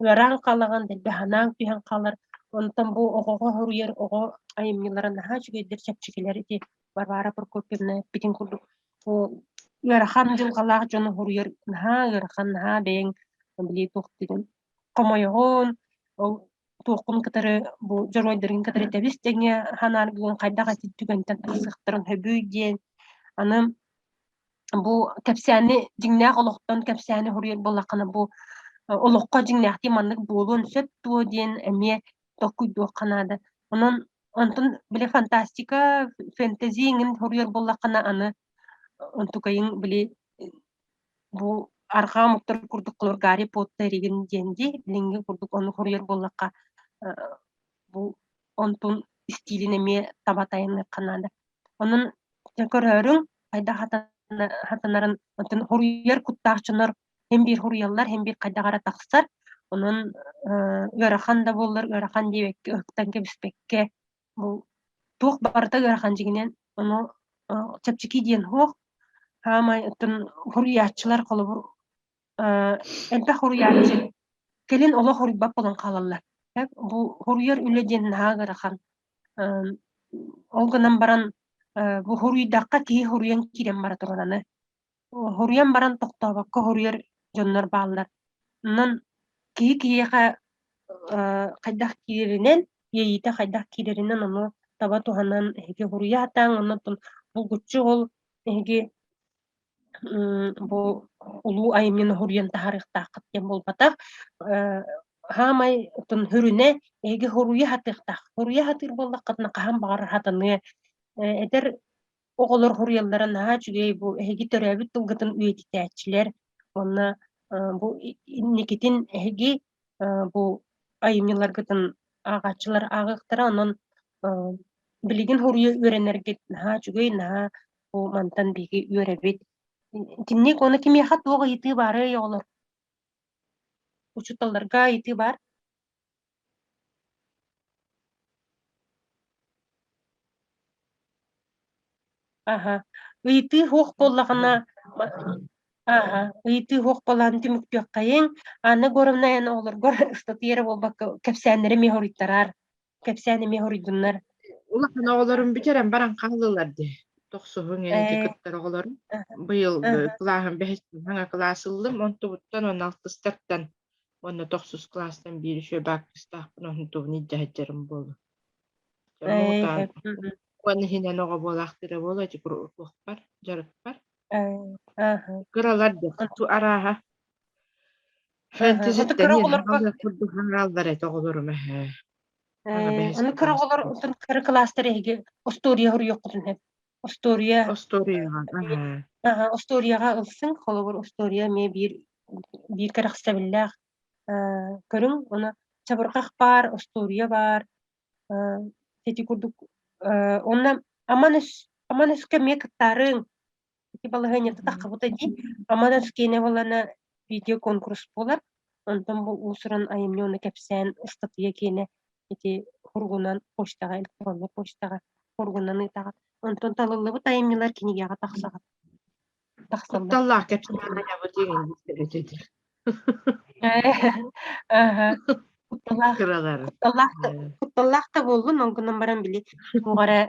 ыараан хаалаҕын, дэлби санааҥ түһэн хаалар. Онтон бу оҕоҕо суруйар оҕо айымньылара наһаа үчүгэйдэр, чэпчэкилэр ити Варвара Прокопьевна эппитин курдук бу ыарахан дьылҕалаах дьону суруйар наһаа ыарахан, наһаа бэйэҥ били туох диэн хомойоҕун, ол туоххун кытары бу дьоруойдарын кытары тэбис тэҥҥэ санааргыгын хайдах ити түгэнтэн тахсыахтарын сөбүй диэн аны бу кэпсээни дьиҥнээх олохтон кэпсээни суруйар буоллаххына бу олоххо дьиҥнээхтии маннык буолуон сөп дуо диэн эмиэ толкуйдуохха наада. Онон онтон били фантастика, фэнтези иҥин суруйар буоллаххына аны онтукайыҥ били бу арҕаа омуктар курдук холобур Гарри Поттер игин диэн дии билиҥҥи курдук ону суруйар буоллахха бу онтун истиилин эмиэ таба тайаныахха наада. Онон көрөөрүҥ хайдах хатанарын онтон хоруйар куттаах дьоннор һин биир хоруйаллар, һин биир хайдах эрэ тахсар. Онон ыарахан да буоллар ыарахан диэбэккэ, ыһыктан кэбиспэккэ бу туох барыта ыарахан дьиҥинэн ону чэпчэки диэн суох. Хаамай оттон хоруйааччылар холобур элбэх хоруйааччы кэлин олох хоруйбат буолан хаалаллар. Бу хоруйар үлэ диэн наһаа ыарахан. Ол гынан баран бу хоруйдахха киһи хоруйан киирэн бара турар аны. Хоруйан баран тохтообокко хоруйар дьоннор бааллар. Онон киһи киһиэхэ хайдах киирэринэн, иэйиитэ хайдах киирэринэн ону таба туһанан эһиги хоруйа сатааҥ, онон булгуччу ол эһиги бу улуу айымньыны хоруйан таһаарыахтааххыт диэн буолбатах. Хаамай оттон сүрүнэ эһиги хоруйа сатыахтаах. Хоруйа сатыыр буоллаххытына хаһан баҕарар сатаныа. Эдэр оҕолор хоруйаллара наһаа үчүгэй бу эһиги төрөөбүт тылгытын үйэтитээччилэр уонна бу инникитин эһиги бу айымньыларгытын ааҕааччылар ааҕыахтара онон билигин хоруйа үөрэнэргит наһаа үчүгэй наһаа Бу мантан биһиги үөрэбит. Итинник уонна кимиэхэ туох ыйытыы баарый оҕолор? Учууталларга ыйытыы баар? Аһа. Ыйытыы суох буоллаҕына, аһа, ыйытыы суох буоллаҕына түмүктүөххэйиҥ. Анна Егоровна эн оҕолоргор ыстатыйа эрэ буолбакка кэпсээннэри эмиэ хоруйтараар. Кэпсээн эмиэ хоруйдуннар. Улахан оҕолорум бүтэрэн баран хааллылар дии. Тохсуһуҥ ити Ээ, кыттар оҕолорум. Быйыл аһа. кылааһым бэһис саҥа кылаас ыллым. Онтубуттан уонна алтыстартан уонна тохсус кылаастан биир үчүгэй бааккыстаахпын онтубун илдьэ сылдьарым буолуо. Дьэ Ээ, муҥутаан мгм. уон иһинэн оҕо буолаахтыыра буолуо ити куруһуокпар, дьарыкпар. Ээ, аһа. Кыралар да ту арааһа Аһа. Ото фэнтезиттэн кыра оҕолорго курдук хаҥааллар этэ оҕолорум эһээ. Хаҥа бэһис Ону кыра оҕолор кылааска. оттон кыра кылаастар эһиги остуоруйа суруйуоххутун сөп. Остуоруйа Остуоруйаҕа, аһаа. аһа, остуоруйаҕа ылсыҥ. Холобур, остуоруйа эмиэ биир биир кэрэхсэбиллээх көрүҥ. Ону чабырҕах баар, остуоруйа баар. Ити курдук уонна аман өс аман өскө эмиэ кыттаарыҥ. Балаһыанньата таххыбыта дии. Амма киэнэ буоллаҕына видеоконкурс буолар. Онтон бу уус-уран айымньы уонна кэпсээн ыстатыйа киэнэ ити хуругунан почтаҕа электроннай почтаҕа хуругунан ыытаҕыт. Онтон талыллыбыт айымньылар кинигэҕэ тахсаҕыт. Тахсаллар. Кутталлаах кэпсээн айабыт диэн Аха. Кутталлаах Кыралары. кутталлаах да кутталлаах да буоллун, ол гынан баран били туох эрэ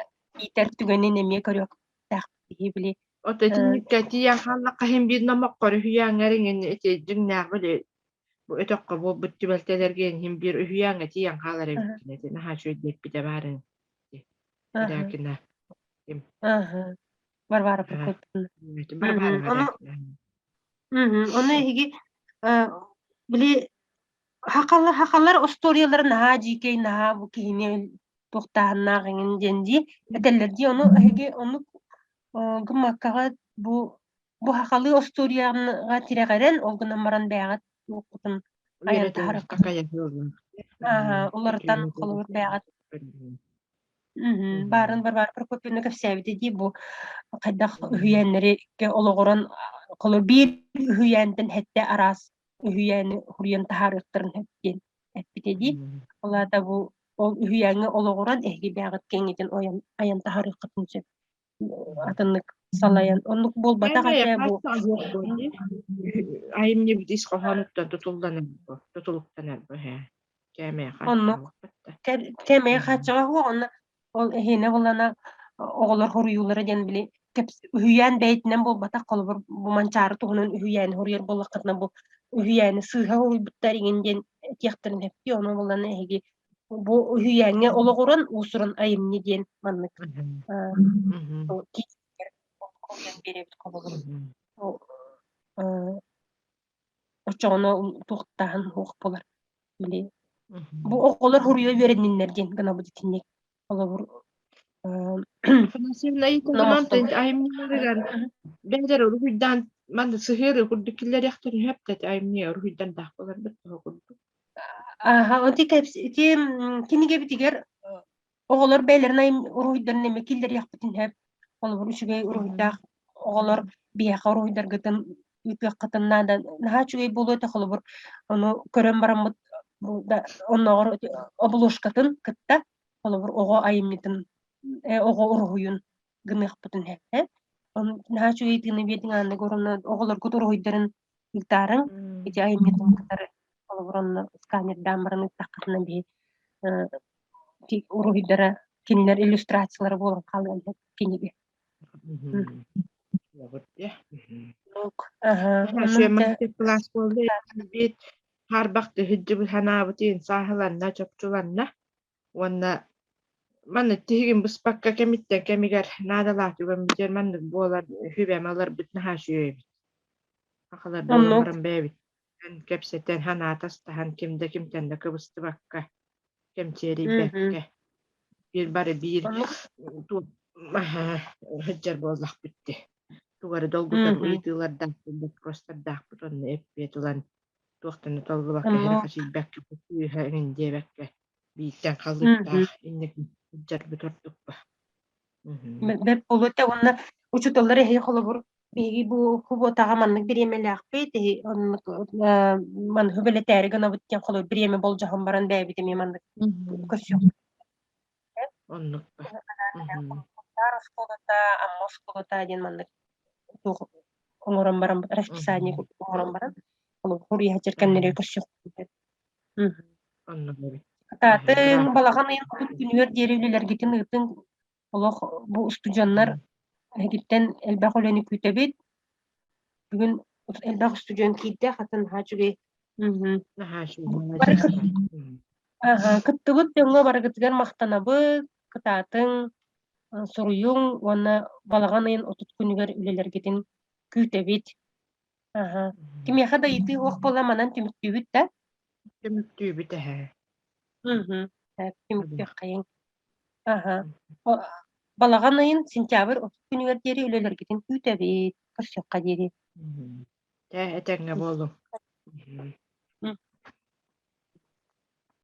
иитэр түгэнин эмиэ көрүөхтээх киһи били Ото итинниккэ тиийэн хааллахха иһин биир номоххор үһүйээҥҥэр иҥин ити дьиҥнээх били бу өтөххө буолбут түбэлтэлэргэ иһин биир үһүйээҥҥэ тиийэн хаалар эбиккин ити наһаа үчүгэйдик эппитэ баарын Корякина ким Варвара Прокопьевна. Варвара Ону ону эһиги били Хахалар хахалар остуоруйалара наһаа дьиикэй, наһаа бу киһини туохтааһыннаах эҥин диэн дии этэллэр дии. Ону эһиги оннук гыммаккаҕа бу бу хахалыы остуоруйаҕа тирэҕирэн, ол гынан баран бэйэҕит туоххутун айан таһаарыаххыт. Ааһа, уларытан холобур бэйэҕит Баарын Варвара Прокопьевна кэпсээбитэ дии бу хайдах үһүйээннэри олоҕуран холобур биир үһүйээнтэн сэттэ араас үһүйээни суруйан таһаарыахтарын сөп диэн эппитэ дии. Ол аата бу ол үһүйээҥҥэ олоҕуран эһиги бэйэҕит кэҥэтин ойон айан таһаарыаххытын сөп. Атыннык салайан. Оннук буолбатах этэ бу. Айымньыбыт ис хоһоонуттан тутулланар бу, тутулуктанар бу һээ. Кээмэйэ Оннук. Кээмэйэ хааччаҕа суох онно ол эһиэнэ булана оҕолор хоруйуулара диэн били үһүйээн бэйэтинэн буолбатах холобур бу Манчаары туһунан үһүйээни хоруйар буоллаххытына бу үһүйээни сыыһа хоруйбуттар иҥин диэн этиэхтэрин сөп ону булана эһиги бу үһүйээҥҥэ олоҕуран уус-уран айымньы диэн маннык биэрэбит холобур оччоҕуна туохтааһын суох буолар били бу оҕолор хоруйа үөрэнниннэр диэн гынабыт итинник холобур Афанасьевна айымньыларыгар бэйэлэр уруһуйдаан манна сыһыары курдук киллэриэхтэрин сөп да айымньы уруһуйдардаах буоларбыт тоҕо курдук. Аха, ити ити кинигэбитигэр оҕолор бэйэлэрин айым уруһуйдарын эмиэ киллэриэхпитин сөп. Холобур, үчүгэй уруһуйдаах оҕолор биһиэхэ уруһуйдаргытын ыытыаххытын наада. Наһаа үчүгэй буолуо этэ, холобур, ону көрөн бараммыт да оннооҕор обложкатын кытта холобур оҕо айымньытын оҕо уруһуйун гыныахпытын сөп ээ. Ону наһаа үчүгэй тыыны биэрдиҥ ааннык уонна оҕолоргут уруһуйдарын ыытаарыҥ. Ити айымньытын кытары холобур онно сканердаан баран ыыттаххытына биһи уруһуйдара кинилэр иллюстрациялара буолан хаалыан сөп кинигэ. Мастер-класс буолла хаарбах түһүддүбүт санаабытын сааһыланна, чопчуланна уонна манна тиһигин быспакка кэмиттэн кэмигэр наадалаах түгэммитигэр маннык буолар сүбэм ыларбыт наһаа үчүгэй эбит. Сахалар буолан баран бэйэбит кэпсэтэн, санаа атастаһан ким да кимтэн да кыбыстыбакка, кэмчиэрийбэккэ биир бары биир сылдьар буоллахпыт дии. Тугу эрэ долгутар ыйытыылардаахпыт, боппуруостардаахпыт онно эппиэт ылан туохтан да толлубакка, сэрэхэчийбэккэ, күүһэ эҥин диэбэккэ бииртэн халыыптаах инники сылдьарбыт ордук ба. Бэрт буолуо этэ уонна учууталлар эһиги холобур биһиги бу кубуотаҕа маннык бириэмэлээхпит эһи оннук маннык сүбэлэтээри гынабыт диэн холобур бириэмэ болдьоһон баран бэйэбит эмиэ маннык көрсүөхпүт. Оннук ба. Сунтаар оскуолата, Амма оскуолата диэн маннык туох оҥорон баран расписание курдук оҥорон баран холобур хоруйа кэмнэри көрсүөхпүт. Оннук эбит. Кытаатыҥ, балаҕан ыйын отут күнүгэр диэри үлэлэргитин ыытыҥ. Олох бу устудьуоннар эһигиттэн элбэх үлэни күүтэбит. Бүгүн элбэх устудьуон киирдэ, хата наһаа үчүгэй. Наһаа үчүгэй. Бары кыттыбыт дьоҥҥо барыгытыгар махтанабыт, кытаатыҥ, суруйуҥ уонна балаҕан ыйын 30 күнүгэр үлэлэргитин күүтэбит. Аһа. Кимиэхэ да ыйытыы суох буолла манан түмүктүүбүт да? Түмүктүүбүт эһээ. Мгм. Түмүктүөххэйиҥ. Аһа. Балаҕан ыйын сентябрь 30 күнүгэр диэри үлэлэргитин күүтэбит. Көрсүөххэ диэри. Ээ, этэҥҥэ буолуҥ. Мм.